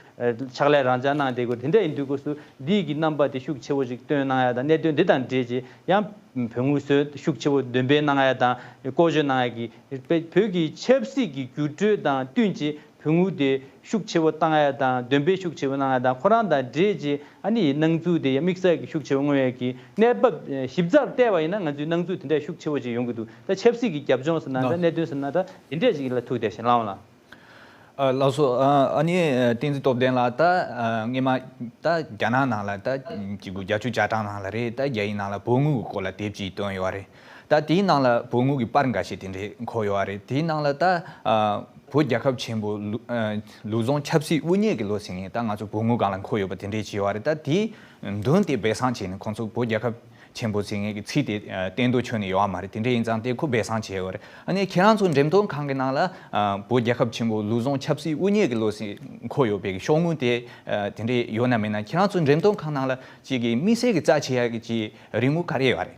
ཕྱག་ལས་རང་འཇགས་གནང་བསྡད་ཀྱི་ཡོད་རེད། དེ་འདྲ་ཡིན་དུས་སྐབས་སུ་འདི་གི་རྣམ་པ་དེ་ཤུགས་ཆེ་བོ་ཞིག་བཏོན་གནང་ཡ་དང་གནད་དོན་འདི་དང་འབྲེལ་བྱས་ཡང་བོད་དངུལ་བཟོས་ཤུགས་ཆེ་བོ་འདོན་སྤེལ་གནང་ཡ་དང་བཀོལ་སྤྱོད་གནང་ཡ་གི་བོད་ཀྱི་ཆབ་སྲིད་ཀྱི་འགྱུར་འགྲོས་དང་བསྟུན་བྱས་བོད་དངུལ་དེ་ཤུགས་ཆེ་བོ་བཏང་ཡ་དང་འདོན་སྤེལ་ཤུགས་ཆེ་བོ་གནང་ཡ་དང་ཁོ་རང་དང་འབྲེལ་བྱས་ཨ་ནི་སྣང་ཚུལ་དེ་ཡང་དམིགས་བསལ་གྱི་ཤུགས་ཆེ་བོ་མངོན་ཡ་གི་གནས་བབ་ཞིབ་ཚགས་བལྟས་པ་ཡིན་ན་ང་ཚོའི་སྣང་ཚུལ་དེ་འདྲ་ཤུགས་ཆེ་བོ་ཅིག་ཡོང་གི་འདུག་ད་ཆབ་སྲིད་ཀྱི་རྒྱབ་ལྗོངས་ཟེར་ན་ད་གནད་དོན་ཟེར་ན་ད་དེ་འདྲས་ཅིག་ལ་ཐུག་བསྡད་ཤག་ལགས་འོང་ལགས། ཨ་ལགས་སོ། ཨ་ཨ་ནི་ཨ་བསྟན་འཛིན་སྟོབས་ལྡན་ལགས། ད་ཨ་སྔས་མ་ད་རྒྱ་ནག་ནང་ལ་ད་གཅིག་དགུ་བརྒྱད་ཅུ་གྱ་གྲངས་ནང་ལ་རེད། ད་རྒྱ་ཡིག་ནང་ལ་བོད་དངུལ་གྱི་སྐོར་ལ་དེབ་ཅིག་བཏོན་ཡོད་རེད། ད་དེའི་ནང་ལ་བོད་དངུལ་གྱི་པར་འགའ་ཤས་དེ་འདྲས་འཁོད་ཡོད་རེད། དེའི་ནང་ལ་ད་ཨ་བོད་རྒྱལ་ཁབ་ཆེན་པོ་ལུ་ཨ་ལུགས་ཟུང་ཆབ་སྲིད་དབུ་བརྙེས་ཀྱི་ལོ་ཟེར་མཁན་ད་ང་ཚོ་བོད་དངུལ་སྒང་ལ་འཁོད་ཡོད་པ་དེ་འདྲས་ཅིག་ཡོད་རེད། ད་དེའི་མདུན་དེ་སྦས་གསང་བྱས་ནས་ཁོང་ཚོ་བོད་རྒྱལ་ཁབ་ཆེན་པོ་ཟེར་མཁན་གྱི་ཚིག་དེ་ཨ་བསྟན་དོན་ཆོད་ནས་ཡོད་མ་རེད། དེ་འདྲ་ཡིན་ཙང་དེ་ཁོ་སྦས་གསང་བྱས་ཡོད་རེད། ཨ་ནི་ཁྱེད་རང་ཚོ་འགྲེམས་སྟོན་ཁང་གི་ནང་ལ་ཨ་བོད་རྒྱལ་ཁབ་ཆེན་པོ་ལུགས་ཟུང་ཆབ་སྲིད་དབུ་བརྙེས་ཀྱི་ལོ་ཟེར་འཁོད་ཡོད་པའི་ཤོག་ངོས་དེ་ཨ་དེ་འདྲ་ཡོད་ན་མེད་ན་ཁྱེད་རང་ཚོ་འགྲེམས་སྟོན་ཁང་ནང་ལ་ཅིག་གི་དམིགས་བསལ་གྱི་རྩ་ཆེ་ཡག་གི་ཅིག་རེའུ་མིག་ག་རེ་ཡོད་རེད།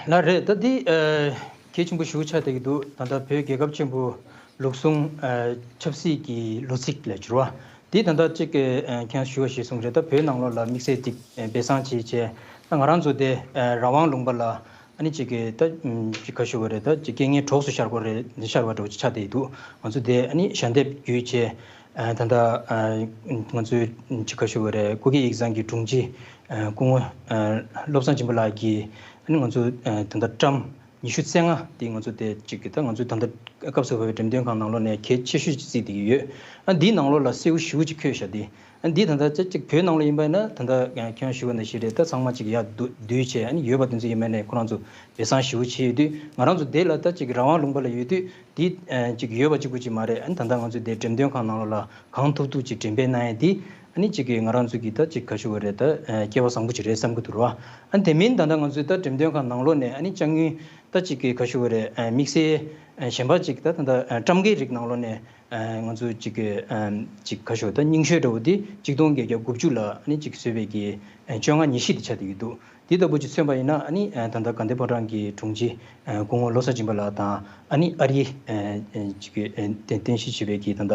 ལགས་རེད། ད་འདི་ཨ་གལ་ཆེན་པོ་ཞེ་པོ་ཆགས་བསྡད་ཀྱི་འདུག་ད་ལྟ་བོད་རྒྱལ་ཁབ་ཆེན་པོ་ལུགས་ཟུང་ཨ་ཆབ་སྲིད་ཀྱི་ལོ་ཚིགས་ལ་གྱུར་བ་འདི་ད་ལྟ་གཅིག་གི་ཨ་ཁྱེད་ཞུ་བ་ཞིག་གསུངས་རེད། ད་བོད་ནང་ལོགས་ལ་དམིགས་བསལ་ཅིག་ཨ་སྦས་གསང་བྱས་བྱས་ད་ང་རང་ཚོ་དེ་ཨ་རང་དབང་ལུང་པ་ལ་ཨ་ནི་གཅིག་གི་ད་ཨམ་ཅིག་ག་ཞུ་བ་རེད། ད་གཅིག་རྐྱེན་ངན་གྲོགས་སུ་ཤར་བ་རེད། ཤར་བ་འདྲ་བོ་ཅིག་ཆགས་བསྡད་ཀྱི་འདུག་ང་ཚོ་དེ་ཨ་ནི་ཞལ་འདེབས་བརྒྱུད་བྱས། ཨ་ད་ལྟ་ཨ་ང་ཚོའི་ཅིག་ག་ཞུ་བ་རེད། སྐུ་སྒེར་ཡིག་ཚང་གི་དྲུང་ཆེ་ཨ་སྐུ་ངོ་ཨ་བློ་བཟང་སྦྱིན་པ་ལགས་ཀྱིས་ཨ་ནི་ང་ཚོ་ཨ་ད་ལྟ་བཀྲམ་ཉི་ཤུ་རྩ་ལྔ་དེ་ང་ཚོ་དེ་ཅིག་གི་ད་ང་ཚོའི་ད་ལྟ་སྐབས་སུ་བབས་པའི་འགྲེམས་སྟོན་ཁང་ནང་ལོགས་ནས་གལ་ཆེ་ཤོས་ཅིག་བརྩིས་བསྡད་ཀྱི་ཡོད། ཨ་འདིའི་ནང་ལོགས་ལ་གསལ་པོ་ཞེ་པོ་ཅིག་འཁོད་བཞག་སྟེ་ཨ་འདི་ད་ལྟ་ཅིག་བོད་ནང་ལ་ཡིན་པ་ཡིན་ན་ད་ལྟ་ཁྱེད་རང་ཞུ་བ་ནང་བཞིན་རེད། ད་ཚང་མ་ཅིག་ཡར་བསྡུ་བསྡུས་བྱས་ཨ་ནི་ཡོད་པ་དེ་ཚོ་ཡིན་པ་ནས་ཁོ་རང་ཚོ་སྦས་གསང་ཞེ་པོ་བྱས་ཡོད་དུས་ང་རང་ཚོ་དེ་ལ་ད་ཅིག་རང་དབང་ལུང་པ་ལ་ཡོད་དུས། འདི་ཨ་ཅིག་ཡོད་པ་གཅིག་པུ་ཅིག་མ་རེད། ཨ་ནི་ད་ལྟ་ང་ཚོ་དེ་འགྲེམས་སྟོན་ཁང་ནང་ལོགས་ལ་གང་ཐུབ་ཐུབ་ཅིག་འགྲེམས་སྤེལ་གནང་ཡས་འདི་ ཨ་ནི་ཅིག་གི་ང་རང་ཚོ་གི་ད་ཅིག་ག་ཞུ་བ་རེད། ད་ཨ་སྐལ་བ་བཟང་པོ་ཅིག་རེད་བསམ་གི་འདུག་ར། ཨ་ནི་དེ་མིན་ད་ལྟ་ང་ཚོའི་ད་འགྲེམས་སྟོན་ཁང་ནང་ལོགས་ནས་ཨ་ནི་ཅ་དངོས་ད་ཅིག་གི་ག་ཞུ་བ་རེད། ཨ་དམིགས་བསལ་ཨ་གཞན་པ་ཅིག་ད་ད་ལྟ་ཨ་བཀྲམ་ཀའི་རིགས་ནང་ལོགས་ནས་ཨ་ང་ཚོ་ཅིག་གི་ཨ་ཅིག་ག་ཞུ་ད་རྙིང་ཤོས་འདྲ་བོ་འདི་ཆིག་སྟོང་བརྒྱད་བརྒྱ་དགུ་བཅུ་ལ་ཨ་ནི་ཅིག་བཟོས་པའི་གི་ཨ་བཅོ་ལྔ་ཉི་ཤུ་དེ་ཆགས་བསྡད་ཀྱི་འདུག་འདི་ལྟ་བུ་ཅིག་མཚོན་པ་ཡིན་ན། ཨ་ནི་ཨ་ད་ལྟ་དགའ་ལྡན་ཕོ་བྲང་གི་དྲུང་ཆེ་ཨ་སྐུ་ངོ་བློ་བཟང་སྦྱིན་པ་ལགས་དང་། ཨ་ནི་ཨ་རིའི་ཨ་ཨ་ཅིག་གི་ཨ་རྟེན་རྟེན་གཞི་བྱས་པའི་གི་ད་ལྟ་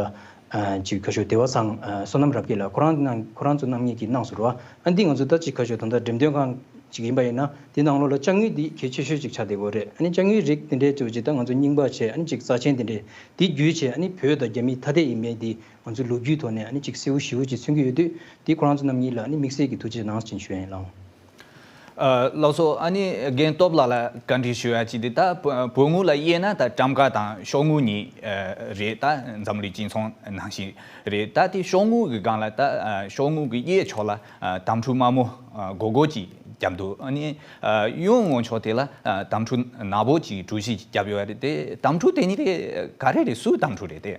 ཨ་ཅིག་ག་ཞུ་བདེ་བ་ཚང་ཨ་བསོད་ནམས་རབ་རྒྱས་ལགས། ཁོ་རང་གི་ནང་ཁོ་རང་ཚོ་རྣམ་གཉིས་ཀྱིས་གནང་སོང་ར། ཨ་འདི་ང་ཚོ་ད་ཅིག་ག་ཞུ་ད་ལྟ་འགྲེམས་སྟོན་ཁང་ཅིག་ཡིན་པ་ཡིན་ན། དེ་ནང་ལོགས་ལ་ཅ་དངོས་འདི་གལ་ཆེ་ཤོས་ཅིག་ཆགས་བསྡད་ཡོད་རེད། ཨ་ནི་ཅ་དངོས་རིགས་དེ་འདྲའི་ཅིག་ཅིག་ད་ང་ཚོ་རྙིང་པ་བྱས། ཨ་ནི་ཅིག་རྩ་ཆེན་དེ་འདྲའི་དེ་བརྒྱུད་བྱས། ཨ་ནི་བོད་དང་རྒྱ་མི་ཐ་དད་ཡིན་མིན་དེ་ང་ཚོ་ལོ་རྒྱུས་ཐོག་ནས་ཨ་ནི་ཅིག་གསལ་བོ་ཞེ་པོ་ཅིག་མཚོན་གྱི་ཡོད་དུས། དེ་ཁོ་རང་ཚོ་རྣམ་གཉིས་ལ་ཨ་ནི་དམིགས་བསལ་གྱི་ཐུགས་རྗེ་གནང་ཞེས་ཞུ་ཡ་ཡིན་ལགས། ཨ་ལགས་སོ། ཨ་ནི་རྒན་སྟོབས་ལགས་ལ་བཀའ་འདྲི་ཞུ་ཡ་ཅིག་དེ། ད་བོད་བོད་དངུལ་ལ་དབྱེ་ན་ད་ཊམ་ཀ་དང་ཤོག་དངུལ་གཉིས་ཨ་རེད། ད་འཛམ་གླིང་སྤྱི་ཚོགས་ནང་བཞིན་རེད། ད་དེ་ཤོག་དངུལ་གྱི་སྒང་ལ་ད་ཨ་ཤོག་དངུལ་གྱི་གཡས་ཕྱོགས་ལ་ཨ་དམ་ཕྲུག་དམར་མོ་ཨ་སྒོར་སྒོར་ཅིག་བརྒྱབ་འདུག་ཨ་ནི་ཨ་གཡོན་ངོས་ཕྱོགས་དེ་ལ་ཨ་དམ་ཕྲུག་ནག་པོ་ཅིག་གྲུ་བཞི་ཅིག་བརྒྱབ་ཡོད་རེད། དེ་དམ་ཕྲུག་དེ་གཉིས་དེ་ག་རེ་རེད། སུའི་དམ་ཕྲུག་རེད་དེ།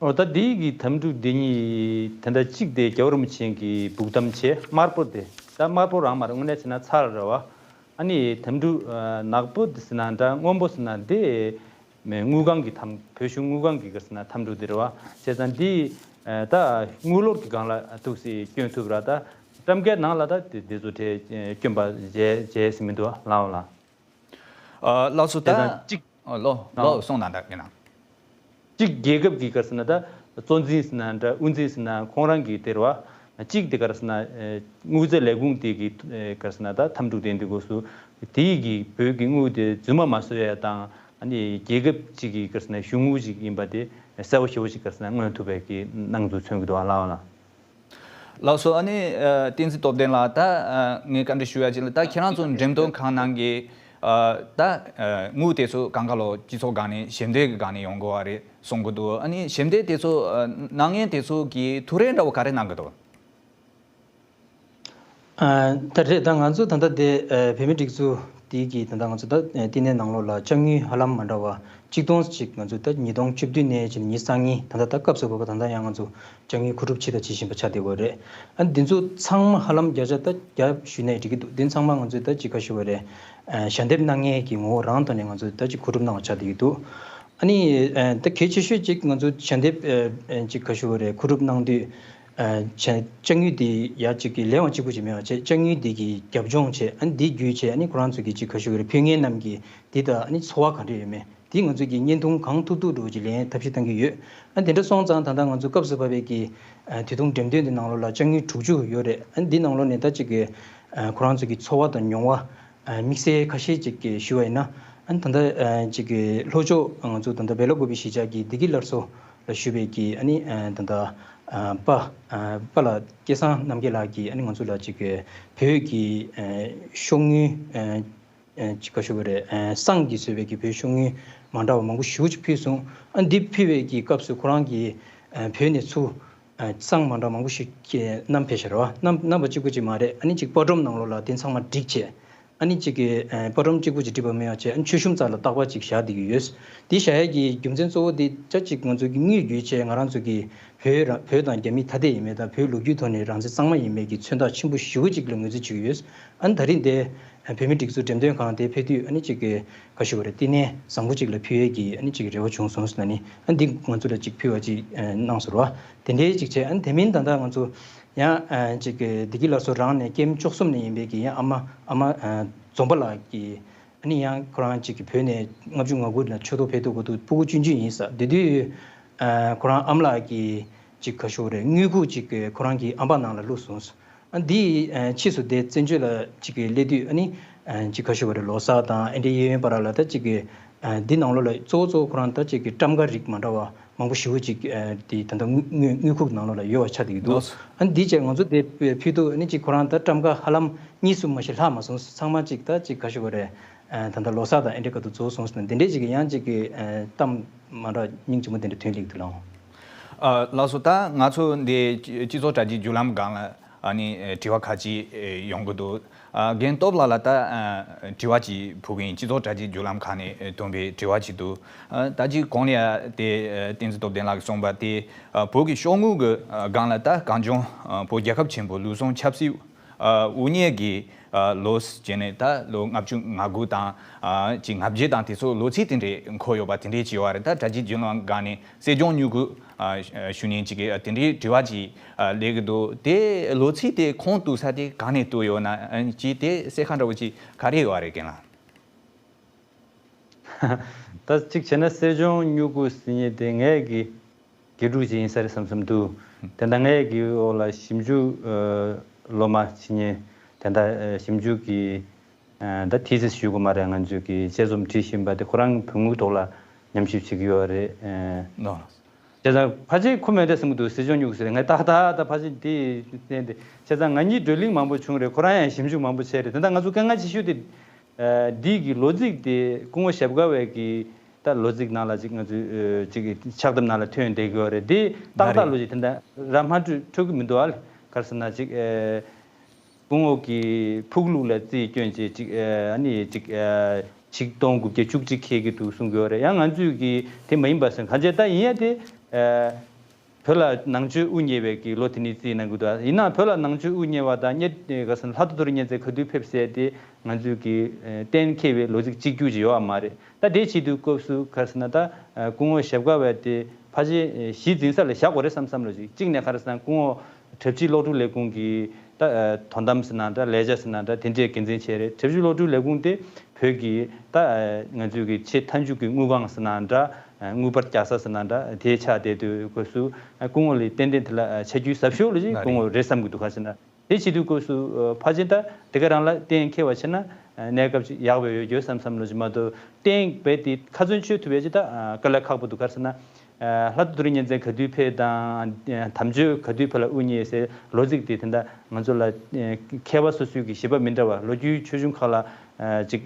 ཨོ་ད་འདི་གི་དམ་ཕྲུག་འདི་གཉིས་དེ་འདྲ། གཅིག་དེ་རྒྱལ་བ་རིན་པོ་ཆེ་གི་བུ་དམ་བྱས། དམར་པོ་དེ་ད་དམར་པོ་རང་མ་རེད། དངོས་གནས་བྱས་ན་ཚར་རེད་བ། ཨ་ནི་དམ་ཕྲུག་ཨ་ནག་པོ་དེ་ཟེར་ན་འདྲ། སྔོན་པོ་ཟེར་ན་དེ་མེ་དངུལ་ཁང་གི་དམ། བོད་གཞུང་དངུལ་ཁང་གི་ག་ཟེར་ན་དམ་ཕྲུག་དེ་རེད་བ། བྱས་ཙང་འདི་ཨ་ད་དངུལ་ལོར་གྱི་སྒང་ལ་ཐུགས་སྲས་སྐྱོན་ཐུབ་ར། ད་ཊམ་ཀའི་ནང་ལ་ད་དེ་དེ་ཚོ་དེ་སྐྱོན་པ་བྱས་བྱས་ཟིན་མི་འདུག་བ། ལགས་ལགས། ཨ་ལགས་སོ། ད་དེ་དང་གཅིག་ཨ་ལོ་ཨ་ལོ་གསུངས་དང་། ད་ཡིན་ན། གཅིག་རྒྱལ་ཁབ་ཀྱི་ག་ཟེར་ན་ད་གཙོ་འཛིན་ཟེར་ན་འདྲ། དབུ་འཛིན་ཟེར་ན་ཁོང་རང་གི་དེ་རེད་བ། གཅིག་དེ་ག་ཟེར་ན་ཨེ་དངུལ་རྩིས་ལས་ཁུངས་དེ་གི་ཨེ་ག་ཟེར་ན་ད་དམ་ཕྲུག་དེ་འདི་སྐབས་སུ་དེ་གི་བོད་ཀྱི་དངུལ་དེ་རྫུན་མ་མ་བཟོ་ཡ་དང་། ཨ་ནི་རྒྱལ་ཁབ་གཅིག་གི་ག་ཟེར་ན་གཞུང་དངུལ་ཅིག་ཡིན་པ་དེ་གསལ་པོ་ཞེ་པོ་ཅིག་ག་ཟེར་ན་མངོན་ཐུབ་པའི་གི་སྣང་ཚུལ་མཚོན་གྱི་འདུག་བ། ལགས་ལགས། ལགས་སོ། ཨ་ནི་ཨ་བསྟན་འཛིན་སྟོབས་ལྡན་ལགས། ད་ཨ་ངས་བཀའ་འདྲི་ཞུ་ཡ་ཅིག་ལ། ད་ཁྱེད་རང་ཚོ་འགྲེམས་སྟོན་ཁང་ནང་གི་ཨ་ད་ཨ་དངུལ་དེ་ཚོ་གང་ག་ལོ་སྤྱི་ཚོགས་སྒང་ནས་ཞབས་འདེགས་ཀྱི་སྒང་ནས་ཡོང་དགོས་པ་རེད་གསུང་གི་འདུག་ཨ་ནི་ཞབས་འདེགས་དེ་ཚོ་ཨ་གནང་མཁན་དེ་ཚོ་གིས་ཐུགས་རེ་འདྲ་བོ་ག་རེ་གནང་གི་འདུག་ཨ་ད་རེད། ད་ང་ཚོ་ད་ལྟ་དེ་ཨ་བོད་མིའི་སྒྲིག་འཛུགས་དེ་གི་ད་ལྟ་ང་ཚོ་ད་ཨ་བསྟི་གནས་ནང་ལོགས་ལ་ཅ་དངུལ་ཧ་ལམ་མ་འདྲ་བ་ཆིག་སྟོང་ཅིག་ང་ཚོ་ད་ཉིས་སྟོང་བཅུ་བདུན་ནས་བྱས་ནས་ཉི་ཤུ་རྩ་གཉིས། ད་ལྟ་ད་སྐབས་སུ་བབས་པ་ད་ལྟ་ཡང་ང་ཚོ་ཅ་དངུལ་མཁོ་སྒྲུབ་བྱས་དང་བྱེད་བཞིན་པ་ཆགས་བསྡད་ཡོད་རེད། ཨ་འདི་ཚོ་ཚང་མ་ཧ་ལམ་བརྒྱ་ཆ་ད་བརྒྱ་ཞུས་ནའི་འགྲིག་གི་འདུག་འདི་ཚང་མ་ང་ཚོས་ད་ཅིག་ག་ཞུ་བ་རེད། ཨ་ཞལ་འདེབས་གནང་མཁན་གྱི་ངོ་བོ་རང་ཐོག་ནས་ང་ཚོས་ད་ཅིག་མཁོ་སྒྲུབ་གནང་བ་ཆགས་བསྡད་ཀྱི་འདུག་ཨ་ནི་ཨ་ད་གལ་ཆེ་ཤོས་ཅིག་ང་ཚོ་ཞལ་འདེབས་ཨ་ཨ་ཅིག་ག་ཞུ་བ་རེད། མཁོ་སྒྲུབ་གནང་དུས་ཨ་ཅ་ཅ་དངུལ་འདི་ཡ་ཅིག་གི་ལས་དབང་གཅིག་པུ་ཅིག་མེད་པ་བྱས། ཅ་དངུལ་འདི་གི་རྒྱབ་ལྗོངས་བྱས། ཨ་ནི་འདི་བརྒྱུད་བྱས་ཨ་ནི་ཁོ་རང་ཚོ་གི་ཅིག་ག་ཞུ་བ་རེད། ཕུལ་མཁན་རྣམས་ཀྱི་འདི་ད་ཨ་ནི་ཚོར་བ་ག་འདྲ་ཡོད་མེད། དེ་ང་ཚོས་ཀྱི་བརྙན་ཐུང་གང་ཐུབ་ཐུབ་འདྲ་བོ་ཅིག་ལེན་ཐབས་ཤེས་གཏང་གི་ཡོད། ཨ་དེ་འདྲ་སོང་ཙང་ད་ལྟ་ང་ཚོ་སྐབས་སུ་བབས་པའི་གི་ཨ་དུས་ཐུང་འགྲེམས་སྟོན་དེ་ནང་ལོགས་ལ་ཅ་དངུལ་དྲུག་ཅུ་ཡོད་རེད། ཨ་འདི་ནང་ལོགས་ནས་ད་ཅིག་གི་ཨ་ཁོ་རང་ཚོ་གི་ཚོར་བ་དང་མྱོང་བ་ཨ་དམིགས་བསལ་ཁ་ཤས་ཅིག་གི་ཞུ་བ་ཡིན་ན། ཨ་ད་ལྟ་ཨ་ཅིག་གི་ལྷོ་ཕྱོགས་ང་ཚོ་ད་ལྟ་སྦེལ་ཀོབ་གཞིས་ཆགས་ཀྱི་བདེ་སྐྱིད་སླར་གསོ་ལ་ཞུགས་པའི་གི་ཨ་ནི་ཨ་ད་ལྟ་ཨ་པ་ཨ་པ་ལགས་སྐལ་བཟང་རྣམ་རྒྱལ་ལགས་ཀྱིས་ཨ་ནི་ང་ཚོ་ལ་ཅིག་གི་བོད་ཀྱི་ཨ་ཤོག་དངུལ་ཨ་ཨ་ཅིག་ག་ཞུ་བ་རེད། ཨ་བསང་གིས་བཟོས་པའི་གི་བོད་ཤོག་དངུལ་མ་འདྲ་བ་མང་པོ་ཞེ་པོ་ཅིག་ཕུལ་སོང་། ཨ་འདི་ཕུལ་བའི་གི་སྐབས་སུ་ཁོ་རང་གིས་ཨ་བོད་ནས་ཚུར་ཨ་བསང་མ་འདྲ་མང་པོ་ཞིག་གི་བསྣམས་ཕེབས་ཤག་རེད་བ། བསྣམས་བསྣམས་པ་གཅིག་པུ་ཅིག་མ་རེད། ཨ་ནི་ཅིག་པར་སྒྲོམ་ནང་ལོགས་ལ་དེ་ཚང་མ་བསྒྲིགས་བྱས། ཨ་ནི་ཅིག་གི་ཨ་པར་སྒྲོམ་གཅིག་པུ་ཅིག་བསྒྲིགས་པ་མིན་པ་བྱས། ཨ་ནི་མཆོད་གཤོམ་རྩ་ལ་བཏགས་པ་ཅིག་བཞག་བསྡད་ཀྱི་ཡོད། དེ་བཞག་ཡས་ཀྱི་རྒྱུ་མཚན་གཙོ་བོ་དེ་ཅ་ཅིག་ང་ཚོ་གི་དངུལ་བརྒྱུད་བྱས་ང་རང་ཚོ་གི་བོད་རང་བོད་དང་རྒྱ་མི་ཐ་དད་ཡིན་མིན་དང་བོད་ལོ་རྒྱུས་ཐོག་ནས་རང་བཙན་གཙང་མ་ཡིན་མིན་གྱི་མཚོན་རྟགས་ཆེན་པོ་ཞེ་པོ་ཅིག་ལ་ངོས་འཛིན་བྱེད་ཀྱི་ཡོད། ཨ་ནི་ད་རིང་དེ་བོད་མིའི་སྒྲིག་འཛུགས་འགྲེམས་སྟོན་ཁང་དེ་ཕེབས་དུས་ཨ་ནི་ཅིག་གི་ག་ཞུ་བ་རེད། བསྟི་གནས་བཟང་པོ་ཅིག་ལ་ཕུལ་ཡས་ཀྱི་ཨ་ནི་ཅིག་རེ་བ་བྱུང་སོང་ཟེར་ན་ནི། ཨ་འདི་ང་ཚོ་ལ་ཅིག་ཕུལ་བ་ཅིག་གནང་སོང་ར། དེ་འདྲའི་ཅིག་བྱས། ཨ་ནི་དེ་མིན་ད་ལྟ་ང་ཚོ་ཡང་ཨ་ཅིག་གི་བདེ་སྐྱིད་སླར་གསོ་རང་ནས་ཀེམ་བཅུ་གསུམ་ནས་ཡིན་པའི་གི་ཡང་ཨ་མ་ཨ་མ་ཨ་འཛོམས་པ་ལགས་ཀྱིས། ཨ་ནི་ཡང་ཁོ་རང་ཅིག་གི་བོད་ནས་ལྔ་བཅུ་ང་དགུ་ལ་ཆོས་ཐོག་ཕེབས་དུས་གོ་དུས་ཕྲུ་གུ་ཆུང་ཆུང་ཡིན་ས། དེ་དུས་ཨ་ཁོ་རང་ཨ་མ་ལགས་ཀྱིས་ཅིག་ག་ཞུ་རེད། དངུལ་ཁུག་ཅིག་གི་ཁོ་རང་གི་ཨམ་ཕྲག་ནང་ལ་བླུགས་སོང་། ཨ་འདི་ཨ་ཕྱིས་སུ་དེ་བཙན་བྱོལ་ལ་ཅིག་གི་སླེབས་དུས་ཨ་ནི་ཨ་ཅིག་ག་ཞུ་བ་རེད། ལོ་གསར་དང་ཨེ་འདྲའི་གཡས་གཡོན་བར་ལ་ད་ཅིག་གི་ཨ་འདི་ནང་ལོགས་ལ་གཙོ་བོ་གཙོ་བོ་ཁོ་རང་ད་ཅིག་གི་ཊམ་ཀ་རིགས་མ་འདྲ་བ་མང་པོ་ཞེ་པོ་ཅིག་ཨ་དེ་ད་ལྟ་དངུལ་དངུལ་དངུལ་ཁུག་ནང་ལོགས་ལ་ཡོད་པ་ཆགས་བསྡད་ཀྱི་འདུག་ལགས་སོ། ཨ་འདི་བྱས་ང་ཚོ་དེ་ཕུལ་དུས་ཨ་ནི་ཅིག་ཁོ་རང་ད་ཊམ་ཀ་ཧ་ལམ་གཉིས་གསུམ་མ་ཞིག་ལྷག་མ་སོང་། ཚང་མ་ཅིག་ད་ཅིག་ག་ཞུ་བ་རེད། ཨ་ད་ལྟ་ལོ་གསར་དང་ཨེ་འདྲའི་སྐབས་དུ་རྫོགས་སོང་ཟེར་ན་འདི་འདྲའི་ཅིག་གི་ཡང་ཅིག་གི་ཨ་གཏམ་མ་འདྲ་སྙིང་རྗེ་མོ་དེ་འདྲ་ཐོན་སླེབས་འདུག་ལགས། ཨ་ལགས་སོ། ད་ང་ཚོ་འདི་སྤྱི་ཚོགས་དྲ་རྒྱའི་བརྒྱུད་ལམ་སྒང་ལ་ ཨ་ནི་དྲི་བ་ཁ་ཅིག་ཡོང་གི་འདུག་ཨ་རྒན་སྟོབས་ལགས་ལ་ད་དྲི་བ་ཅིག་ཕུལ་གི་ཡིན། སྤྱི་ཚོགས་དྲ་རྒྱའི་བརྒྱུད་ལམ་ཁག་ནས་བཏོན་པའི་དྲི་བ་ཅིག་འདུག་ཨ་ད་ཅིག་གོང་ལ་ཡ་དེ་བསྟན་འཛིན་སྟོབས་ལྡན་ལགས་ཀྱིས་གསུངས་པ་དེ། བོད་ཀྱི་ཤོག་ངོས་ཀྱི་སྒང་ལ་ད་གངས་ལྗོངས་བོད་རྒྱལ་ཁབ་ཆེན་པོ་ལུགས་ཟུང་ཆབ་སྲིད་དབུ་བརྙེས་ཀྱི་ལོ་བྱས་ནས་ད་ལོ་ལྔ་བཅུ་ང་དགུ་དང་ཅིག་ལྔ་བརྒྱད་དང་དེ་ཚོ་ལོ་ཚིགས་དེ་འདྲས་འཁོད་ཡོད་པ་དེ་འདྲས་ཅིག་ཡོད་རེད། ད་དྲ་རྒྱའི་བརྒྱུད་ལམ་སྒང་ནས་སྲིད་སྐྱོང་མྱུ་གུ་ཞུ་མཁན་ཅིག་གིས་དེ་འདྲའི་དྲི་བ་ཅིག་སླེབས་ཀྱི་འདུག་དེ་ལོ་ཚིགས་དེ་ཁུངས་གཏུགས་ས་དེ་གང་ནས་གཏུགས་ཡོད་ན་ཅིག་དེ་གསལ་ཁ་འདྲ་བོ་ཅིག་ག་རེ་ཡོད་རེད་རྒན་ལགས། ད་གཅིག་བྱས་ན་སྲིད་སྐྱོང་མྱུ་གུ་ཟེར་མཁན་དེ་ངས་ཀྱི་དགེ་ཕྲུག་ཅིག་ཡིན་ས་རེད་བསམ་བསམ་འདུག་དེ་འདྲ་ངས་ཀྱི་འོག་ལ་ཞིབ་འཇུག་སློབ་མ་བྱེད་མཁན་དེ་འདྲ་ཞིབ་འཇུག་གི་ད་ཐི་སིས་ཞུ་དགོས་མ་རེད། ང་ཚོས་ཀྱི་དཔྱད་རྩོམ་བྲིས་བཞིན་པ་དེ་ཁོ་རང་བོད་ངུའི་ཐོག་ལ་ཉམས་ཞིབ་བྱེད་ཀྱི་ཡོད་རེད། ནོ། བྱས་ཙང་ཕལ་ཆེར་ཁོ་མེད་འདྲ་བསམ་གྱི་འདུག་སྲིད་སྐྱོང་མྱུ་གུ་ཟེར་ངས་ཏག་ཏག་ད་ཕལ་ཆེར་དེ་བསྟན་ཏེ་བྱས་ཙང་ང་གཉིས་བགྲོ་གླེང་མང་པོ་བྱུང་རེད། ཁོ་རང་ཡང་ཞིབ་འཇུག་མང་པོ་བྱས་རེད། དེ་འདྲ་ང་ཚོ་དཀའ་ངལ་ཆེ་ཤོས་དེ། འདི་གི་ལོ་ཚིགས་དེ་སྐུ་ངོ་ཞབས་དཀར་བའི་གི་ད་ལོ་ཚིགས་ནང་ལ་ཅིག་ང་ཚོས་ཅིག་ཕྱག་དེབ་ནང་ལ་ཐོན་བསྡད་ཀྱི་ཡོད་རེད། དེ་ཏག་ཏག་ལོ་ཅིག་དེ་འདྲ་ར་མ་འཕྲོད་འཕྲོད་ཀྱི་མི་འདུག་ཨ་ལེ། ག་རེ་ཟེར་ན་ཅིག་སྐུ་ངོ་གི་ཕུག་ལུགས་ལ་རྩིས་བསྐྱོན་བྱས་ཅིག་ཨ་ནི་ཅིག་ཆིག་སྟོང་དགུ་བརྒྱ་བཅུ་གཅིག་འཁེལ་གྱི་འདུག་གསུང་གི་ཡོད་རེད། ཡང་ང་ཚོས་ཀྱི་དེ་མ་ཡིན་པ་ཟེར་གང་བྱས་ད་ཡིན་ཡ་དེ། བོད་ལ་ནང་ཆོས་དབུ་བརྙེས་པའི་གི་ལོ་དེ་ནས་རྩིས་གནང་གི་འདུག་ཡིན་ནའང་བོད་ལ་ནང་ཆོས་དབུ་བརྙེས་པ་དང་གཉེར་ག་ཟེར་ན་ལྷ་ཐོ་ཐོ་རི་གཉན་བཙན་ག་དུས་ཕེབས་ཟེར་དེ་ང་ཚོས་ཀྱི་གཏན་འཁེལ་བའི་ལོ་ཚིགས་གཅིག་གྱུར་ཅིག་ཡོད་པ་མ་རེད། ད་དེ་བྱེད་དུས་སྐབས་སུ་ག་ཟེར་ན་ད་སྐུ་ངོ་ཞབས་དཀར་བས་དེ་ཕལ་ཆེར་གཞི་འཛིན་ས་ལ་བཞག་དགོས་རེད་བསམ་བསམ་ལོ་ཅིག་གཅིག་ནས་ག་རེ་ཟེར་ན་སྐུ་ངོ་གྲབས་ཆེའི་གློག་འཕྲུལ་ལས་ཁུངས་ཀྱི་ད་དོ་དམ་ཟེར་ན་འདྲ་ལས་བྱ་ཟེར་ན་འདྲ་དེ་འདྲའི་འགན་འཛིན་བྱས་རེད། གྲབས་ཆེའི་གློག་འཕྲུལ་ལས་ཁུངས་དེ་བོད་ཀྱི་ད་ང་ཚོའི་གི་ཆེས་མཐའ་མཇུག་གི་དངུལ་ཁང་ཟེར་ན་འདྲ། དངུལ་འབར་རྒྱག་ས་ཟེར་ན་འདྲ་དེ་ཆགས་བསྡད་དུས་སྐབས་སུ་སྐུ་ངོ་ལ་ཏན་ཏན་དེ་ལ་ཆ་རྒྱུས་ཟབ་ཤོས་ལ་ཅིག་སྐུ་ངོ་རེད་བསམ་གྱི་འདུག་ག་ཟེར་ན་དེ་བྱེད་དུས་སྐབས་སུ་ཕལ་ཆེར་ད་དེ་ག་རང་ལ་གཏན་འཁེལ་བ་བྱས་ན་གནས་སྐབས་ཅིག་ཡག་པོ་ཡོད་རྒྱུ་བསམ་བསམ་ལོ་ཅིག་མ་གཏོགས་གཏན་འབེབས་དེ་ཁ་ཚོན་གཅོད་ཐུབ་ཡ་ཅིག་ད་དཀའ་ལས་ཁག་པོ་འདུག་ག་ཟེར་ན། ལྷ་ཐོ་ཐོ་རི་གཉན་བཙན་ག་དུས་ཕེབས་དང་དམ་ཆོས་ག་དུས་བོད་ལ་དབུ་བརྙེས་ཟེར་ལོ་ཚིགས་དེ་དེ་འདྲ་ང་ཚོ་ལ་མཁས་པ་སོ་སོའི་གི་བཞེད་པ་མི་འདྲ་བ་ལོ་རྒྱུས་ཆོས་འབྱུང་ཁག་ལ་ཅིག་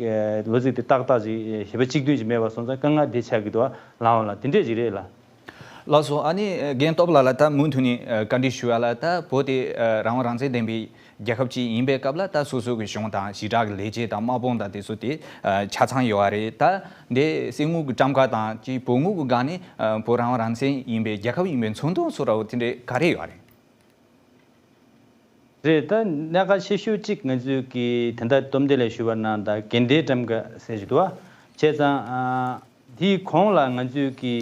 ལོ་ཚིགས་དེ་ཏག་ཏག་ཅིག་བཞེད་པ་གཅིག་མཐུན་ཅིག་མེད་པ་སོང་ཙང་དཀའ་ངལ་དེ་ཆགས་ཀྱི་འདུག་ལགས་འོང་ལགས་དེ་འདྲས་ཅིག་རེད་ལགས། ལགས་སོ། ཨ་ནི་རྒན་སྟོབས་ལགས་ལ་ད་མུ་མཐུད་ནས་བཀའ་འདྲི་ཞུ་ཡ་ལ་ད་བོད་དེ་རང་དབང་རང་བཙན་ལྡན་པའི་རྒྱལ་ཁབ་ཅིག་ཡིན་པའི་སྐབས་ལ་ད་སོ་སོ་གི་གཞུང་དང་ཞི་དྲག་གི་ལས་བྱེད་དང་དམག་དཔུང་དང་དེ་ཚོ་དེ་ཆ་ཚང་ཡོད་པ་རེད། ད་འདི་སྲིད་དངུལ་གྱི་ཊམ་ཀ་དང་ཅིག་བོད་དངུལ་གྱི་སྒང་ནས་བོད་རང་དབང་རང་བཙན་ཡིན་པའི་རྒྱལ་ཁབ་ཡིན་པའི་མཚོན་དོན་སོགས་ར་བོ་དེ་འདྲས་ག་རེ་ཡོད་རེད། རེད། ད་གནད་འགག་ཆེ་ཤོས་གཅིག་ང་ཚོས་ཀྱི་དེ་འདྲ་སྟོབས་ལྡན་ལགས་ཞུ་བ་ནང་ད་འགན་ལྡན་ཊམ་ཀ་ཟེར་གྱི་འདུག་བ། བྱས་ཙང་དེའི་གོང་ལ་ང་ཚོས་ཀྱི་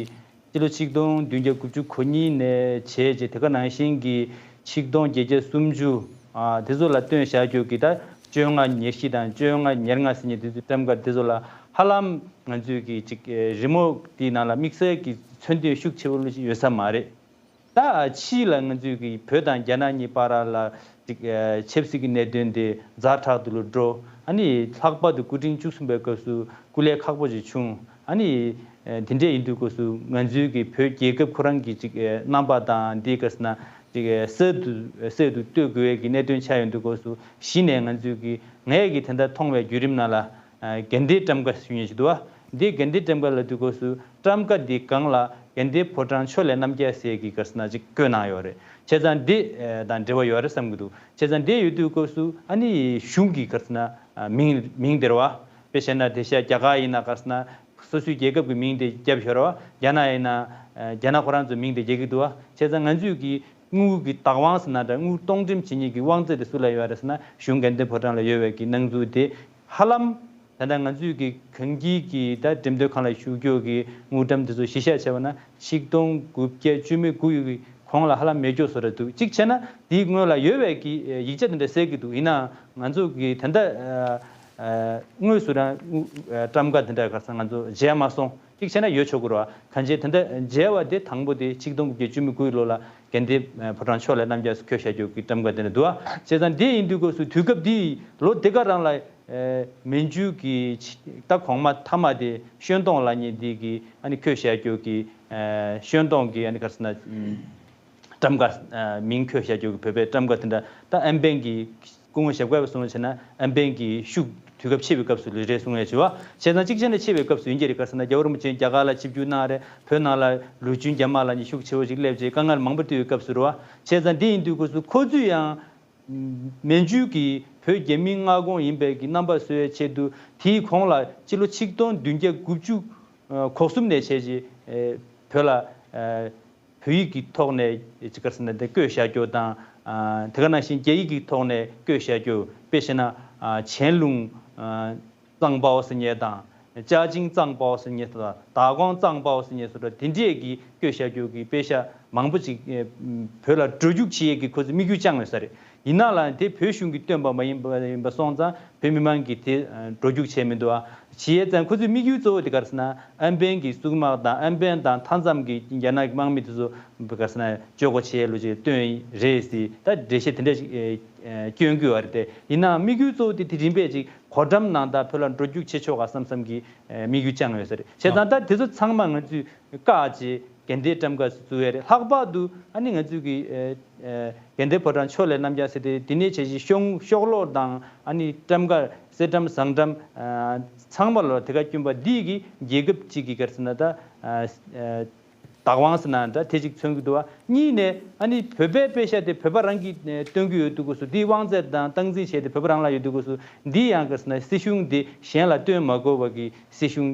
སྤྱི་ལོ་ཆིག་སྟོང་བདུན་བརྒྱ་དགུ་བཅུ་གོ་གཉིས་ནས་བྱས་རྗེས་དེ་ག་ནང་བཞིན་གྱི་ཆིག་སྟོང་བརྒྱད་བརྒྱ་སུམ་ཅུ་དེ་ཚོ་ལ་བཏོན་བཞག་རྒྱུ་གི་ད་བཅོ་ལྔ་ཉེར་བཞི་དང་བཅོ་ལྔ་ཉེར་ལྔ་ཟེར་མཁན་དེ་ཚོའི་ཊམ་ཀ་དེ་ཚོ་ལ་ཧ་ལམ་ང་ཚོས་ཀྱི་ཅིག་རི་མོ་དེའི་ནང་ལ་དམིགས་བསལ་གྱི་མཚོན་དོན་ཤུགས་ཆེ་བོ་ལོ་ཞིག་ཡོད་ས་མ་རེད། ད་ཕྱིས་ལ་ང་ཚོས་ཀྱི་བོད་དང་རྒྱ་ནག་གཉིས་བར་ལ་ཅིག་ཆབ་སྲིད་ཀྱི་གནད་དོན་དེ་ཛ་དྲག་ཏུ་ལ་འགྲོ། ཨ་ནི་ལྷག་པར་དུ་སྐུ་ཕྲེང་བཅུ་གསུམ་པའི་སྐབས་སུ་སྐུ་ལས་ཁག་པོ་ཅིག་བྱུང་། ཨ་ནི་དེ་འདྲས་ཡིན་དུས་སྐབས་སུ་ང་ཚོའི་གི་བོད་རྒྱལ་ཁབ་ཁོ་རང་གི་ཅིག་རྣམ་པ་དང་འདི་ག་ཟེར་ན་ཅིག་གསར་དུ་གསར་དུ་གཏོད་དགོས་པའི་གི་གནད་དོན་ཆགས་ཡོང་དུས་སྐབས་སུ་གཞི་ནས་ང་ཚོས་ཀྱི་ངས་ཀྱི་དེ་འདྲ་མཐོང་བའི་བརྒྱུད་རིམ་ནང་ལ། འགན་ལྡན་ཊམ་ཀ་ཞུ་མཁན་ཞིག་འདུག་བ། འདི་འགན་ལྡན་ཊམ་ཀ་ལབ་དུས་སྐབས་སུ་ཊམ་ཀ་འདི་སྒང་ལ་དགེ་ལྡན་ཕོ་བྲང་ཕྱོགས་ལས་རྣམ་རྒྱལ་ཟེར་གྱི་ག་རེ་ཟེར་ན་ཅིག་བཀོད་གནང་ཡོད་རེད། བྱས་ཙང་འདི་དང་འབྲེལ་བ་ཡོད་རེད་བསམ་གྱི་འདུག་བྱས་ཙང་འདི་ཡོད་དུས་སྐབས་སུ་ཨ་ནི་གཞུང་གི་ག་རེ་ཟེར་ན་མིང་མིང་དེ་རེད་བ། དཔེ་བཤད་ན་དེ་ཤ་རྒྱ་གར་ཡིན་ན་ག་རེ་ཟེར་ན་སོ་སོའི་རྒྱལ་ཁབ་ཀྱི་མིང་དེ་རྒྱབ་ཤོར་བ། རྒྱ་ནག་ཡིན་ན་རྒྱ་ནག་ཁོ་རང་ཚོའི་མིང་དེ་རྒྱག་གི་འདུག་བ། བྱས་ཙང་ང་ཚོས་ཀྱི་དངུལ་གྱི་བདག་དབང་ཟེར་ན་འདྲ་དངུལ་གཏོང་འགྲེམས་བྱེད་མཁན་གྱི་དབང་ཚད་དེ་སུ་ལ་ཡོད་རེད་ཟེར་ན་གཞུང་དགེ་ལྡན་ཕོ་བྲང་ལ་ཡོད་པའི་གི་སྣང་ཚུལ་དེ་ཧ་ལམ་ད་ལྟ་ང་ཚོས་ཀྱི་གངས་སྐྱིད་ཀྱི་ད་འགྲེམས་སྟོན་ཁང་ལ་ཞུགས་རྒྱུ་གི་དངུལ་ཀྲམ་དེ་ཚོ་གཞི་བཞག་བྱས་པ་ན་ཆིག་སྟོང་དགུ་བརྒྱ་བཅུ་མེད་དགུ་ཡི་གོང་ལ་ཧ་ལམ་མེད་མཁན་བཟོ་འདྲ་འདུག་གཅིག་བྱས་ན་དེའི་སྔོན་ལ་ཡོད་པའི་གི་ཡིག་ཆ་དེ་འདྲ་གསལ་གྱི་འདུག་ཡིན་ནའང་ང་ཚོ་གི་ད་ལྟ་དངོས་སུ་རང་ཀྲམ་ཀ་དེ་འདྲ་ག་རེ་ཟེར་ང་ཚོ་མཇལ་མ་སོང་། གཅིག་བྱས་ན་ཡོད་ཆོག་གི་རེད་བ། གང་ཅི་དེ་འདྲ་མཇལ་བ་དེ་དང་པོ་དེ་ཆིག་སྟོང་དགུ་བརྒྱ་བཅུ་མེད་དགུའི་ལོ་ལ་དགེ་ལྡན་ཕོ་བྲང་ཕྱོགས་ལས་རྣམ་རྒྱལ་སྐྱོད་བཞག་རྒྱུ་གི་ཀྲམ་ཀ་དེ་འདྲ་འདུག་བ། བྱས་ཙང་དེ་ཡིན་དུས་སྐབས་སུ་དུས་སྐབས་དེའི་ལོ་དེ་ག་རང་ལ་མན་ཇུ་གི་ད་གོང་མ་མཐའ་མ་དེ་ཤོན་ཏོང་ལབ་མཁན་དེ་གི་ཨ་ནི་སྐྱོད་བཞག་རྒྱུ་གི་ཤོན་ཏོང་གི་ཨ་ནི་ག་རེ་ཟེར་ན། ཀྲམ་ཀ་མིང་འཁོད་བཞག་རྒྱུ་གི་བོད་པའི་ཀྲམ་ཀ་དེ་འདྲ་ད་ཨན་པན་གྱི་སྐུ་ངོ་ཞབས་དཀར་བས་གསུངས་བྱས་ན་ཨན་པན་གྱི་ཤུགས་དུས་སྐབས་ཕྱེད་པའི་སྐབས་སུ་ལུས་རེད་གསུང་ཡས་བྱས་བ། བྱས་ཙང་གཅིག་བྱས་ན་ཕྱེད་པའི་སྐབས་སུ་ཡིན་གྱི་རེད། ག་ཟེར་ན་རྒྱལ་བ་རིན་པོ་ཆེ་རྒྱ་གར་ལ་ཆིབས་བསྒྱུར་གནང་རེད། བོད་ནང་ལ་ལུས་སྦྱོང་རྒྱ་དམག་ལ་ནི་ཤུགས་ཆེ་བོ་ཞིག་སླེབས་རྗེས་དཀའ་ངལ་མང་པོ་འདུག་པའི་སྐབས་སུ་རེད་བ། བྱས་ཙང་འདི་ཡིན་དུས་སྐབས་སུ་ཁོ་ཚོས་ཡང་ མན་ཇུ་གི་བོད་རྒྱ་མིའི་མངའ་ཁོངས་ཡིན་པའི་གི་རྣམ་པ་བཟོ་བའི་ཆེད་དུ། དེའི་གོང་ལ་སྤྱི་ལོ་ཆིག་སྟོང་བདུན་བརྒྱ་དགུ་བཅུ་གོ་གསུམ་ནས་བྱས་རྗེས་བོད་ལ་བོད་ཡིག་གི་ཐོག་ནས་ཅིག་ག་རེ་ཟེར་ན་དེ་བཀོད་བཞག་རྒྱུ་དང་། དེ་ག་ནང་བཞིན་རྒྱ་ཡིག་གི་ཐོག་ནས་བཀོད་བཞག་རྒྱུ། དཔེ་བཞག་ན་ཆན་ལུང་གཙང་པའོ་ཟེར་མཁན་དང་། ཅཱ་ཅིང་གཙང་པའོ་ཟེར་མཁན་དང་། དཱ་ཀོང་གཙང་པའོ་ཟེར་མཁན་སོགས་དེ་འདྲས་ཀྱི་བཀོད་བཞག་རྒྱུ་གི་དཔེ་ཤག་མང་པོ་ཅིག་བོད་ལ་འགྲོ་རྒྱུགས་བྱེད་ཡས་ཀྱི་ཁོ་ཚོས་དམིགས་ཡུལ་བཅངས་ཡོད་ས་རེད། ཡིན་ནའང་དེ་བོད་གཞུང་གིས་བཏོན་པ་མ་ཡིན་པ་ཡིན་པ་སོང་ཙང་བོད་མི་མང་གིས་དེ་འགྲོ་རྒྱུགས་བྱས་མི་འདུག་ཨ། བྱེད་ཡས་ཙང་ཁོ་ཚོའི་དམིགས་ཡུལ་གཙོ་བོ་དེ་ག་རེ་ཟེར་ན། ཨན་པན་གྱི་སྲུང་དམག་དང་། ཨན་པན་དང་མཐའ་མཚམས་ཀྱི་རྒྱ་ནག་གི་དམག་མི་དེ་ཚོ་ག་རེ་ཟེར་ན་བཅོ་བརྒྱད་བྱེད་ཡས་ལོ་ཅིག་བཏོན་རེད་ཟེར། ད་འགྲེལ་བཤད་དེ་འདྲས་ཅིག་སྐྱོན་གྱི་ཡོད་རེད་དེ། ཡིན་ནའང་དམིགས་ཡུལ་གཙོ་བོ་དེ་དེ་རིམ་པས་ཅིག་གོ་ཊམ་ནང་དང་བོད་ལ་འགྲོ་རྒྱུགས་བྱེད་ཆོག་ག་བསམ་བསམ་གྱི་དམིགས་ཡུལ་བཅངས་ཡོད་ས་རེད། བྱས་ཙང་ད་དེ་ཚོ་ཚང་མ་ང་ཚོས་བཀག་བྱས་དགའ་ལྡན་བཀྲམ་ཁ་བཙུགས་ཡས་རེད། ལྷག་པར་དུ་ཨ་ནི་ང་ཚོས་ཀྱི་དགའ་ལྡན་ཕོ་བྲང་ཕྱོགས་ལས་རྣམ་རྒྱལ་ཟེར་ཏེ། དེ་ནས་བྱས་ཤིང་ཤོང་ཤོག་ལོར་དང་། ཨ་ནི་བཀྲམ་ཁ་གསེར་བཀྲམ་ཟངས་བཀྲམ་ཚང་མ་ལ་དེ་ག་བསྐྱོན་པ་འདི་གི་རྒྱལ་ཁབ་ཅིག་གི་ག་རེ་ཟེར་ན་ད། བདག་དབང་ཟེར་ན་འདྲ་དེ་ཅིག་མཚོན་གྱི་འདུག་བ། གཉིས་ནས་ཨ་ནི་བོད་པའི་པེ་ཤ་དེ་བོད་པ་རང་གིས་ཨ་སྟོན་གྱི་ཡོད་དུས་སྐབས་སུ། འདིའི་དབང་ཚད་དང་སྟངས་འཛིན་བྱས་ཏེ་བོད་པ་རང་ལ་ཡོད་དུས་སྐབས་སུ། འདི་ཡང་ག་རེ་ཟེར་ན་སྲིད་གཞུང་འདི་གཞན་ལ་སྟོན་མ་དགོས་པ་གི་སྲིད་གཞུང་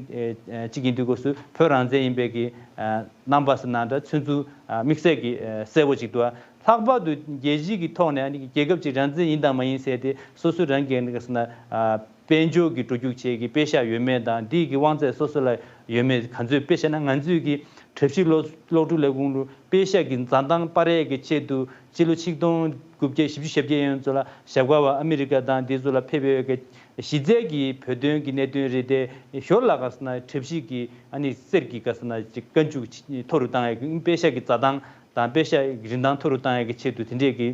ཨ་ཅིག་ཡིན་དུས་སྐབས་སུ། བོད་རང་བཙན་ཡིན་པའི་གི་ཨ་རྣམ་པ་ཟེར་ན་འདྲ། མཚོན་ཚུལ་ཨ་དམིགས་བསལ་གྱི་ཨ་གསལ་པོ་ཅིག་འདུག་བ། ལྷག་པར་དུ་རྒྱལ་སྤྱི་གི་ཐོག་ནས་ཨ་ནི་རྒྱལ་ཁབ་ཅིག་རང་བཙན་ཡིན་དང་མ་ཡིན་ཟེར་ཏེ་སོ་སོ་རང་གིས་ཨ་ནི་ག་རེ་ཟེར་ན་ཨ་དཔལ་འབྱོར་གྱི་འགྲོ་རྒྱུགས་བྱེད་ཀྱི་པེ་ཤ་ཡོད་མེད་དང་། འདི་གི་དབང་ཚད་སོ་སོ་ལ་ཡོད་མེད། ག་ཚོད་དཔེ་བཤད་ན་ང་ཚོས་ཀྱི་གྲབས་གཤིས་གློག་གློག་འཕྲུལ་ལས་ཁུངས་ལུ་པེ་ཤ་གི་འཛའ་ཐང་སྤར་ཡས་ཀྱི་ཆེད་དུ་སྤྱི་ལོ་ཆིག་སྟོང་དགུ་བརྒྱ་བཞི་བཅུ་ཞེ་བརྒྱད་ཡན་ཚོད་ལ་ཞབས་དཀར་བ་ཨ་མི་རི་ཀ་དང་འདི་ཚོ་ལ་ཕེབས་ཡོད་ཀྱི་གཞི་རྩའི་གི་བོད་དོན་གྱི་གནད་དོན་རེད་དེ། ཞོར་ལ་ག་རེ་ཟེར་ན་གྲབས་གཤིས་ཀྱི་ཨ་ནི་གསེར་གྱི་ག་རེ་ཟེར་ན་ཅིག་བཀའ་འཇུག་མཐོ་རུ་བཏང་ཡས་ཀྱི་པེ་ཤ་གི་འཛའ་ཐང་དང་པེ་ཤ་རིན་ཐང་མཐོ་རུ་བཏང་ཡས་ཀྱི་ཆེད་དུ་དེ་འདྲས་ཀྱི་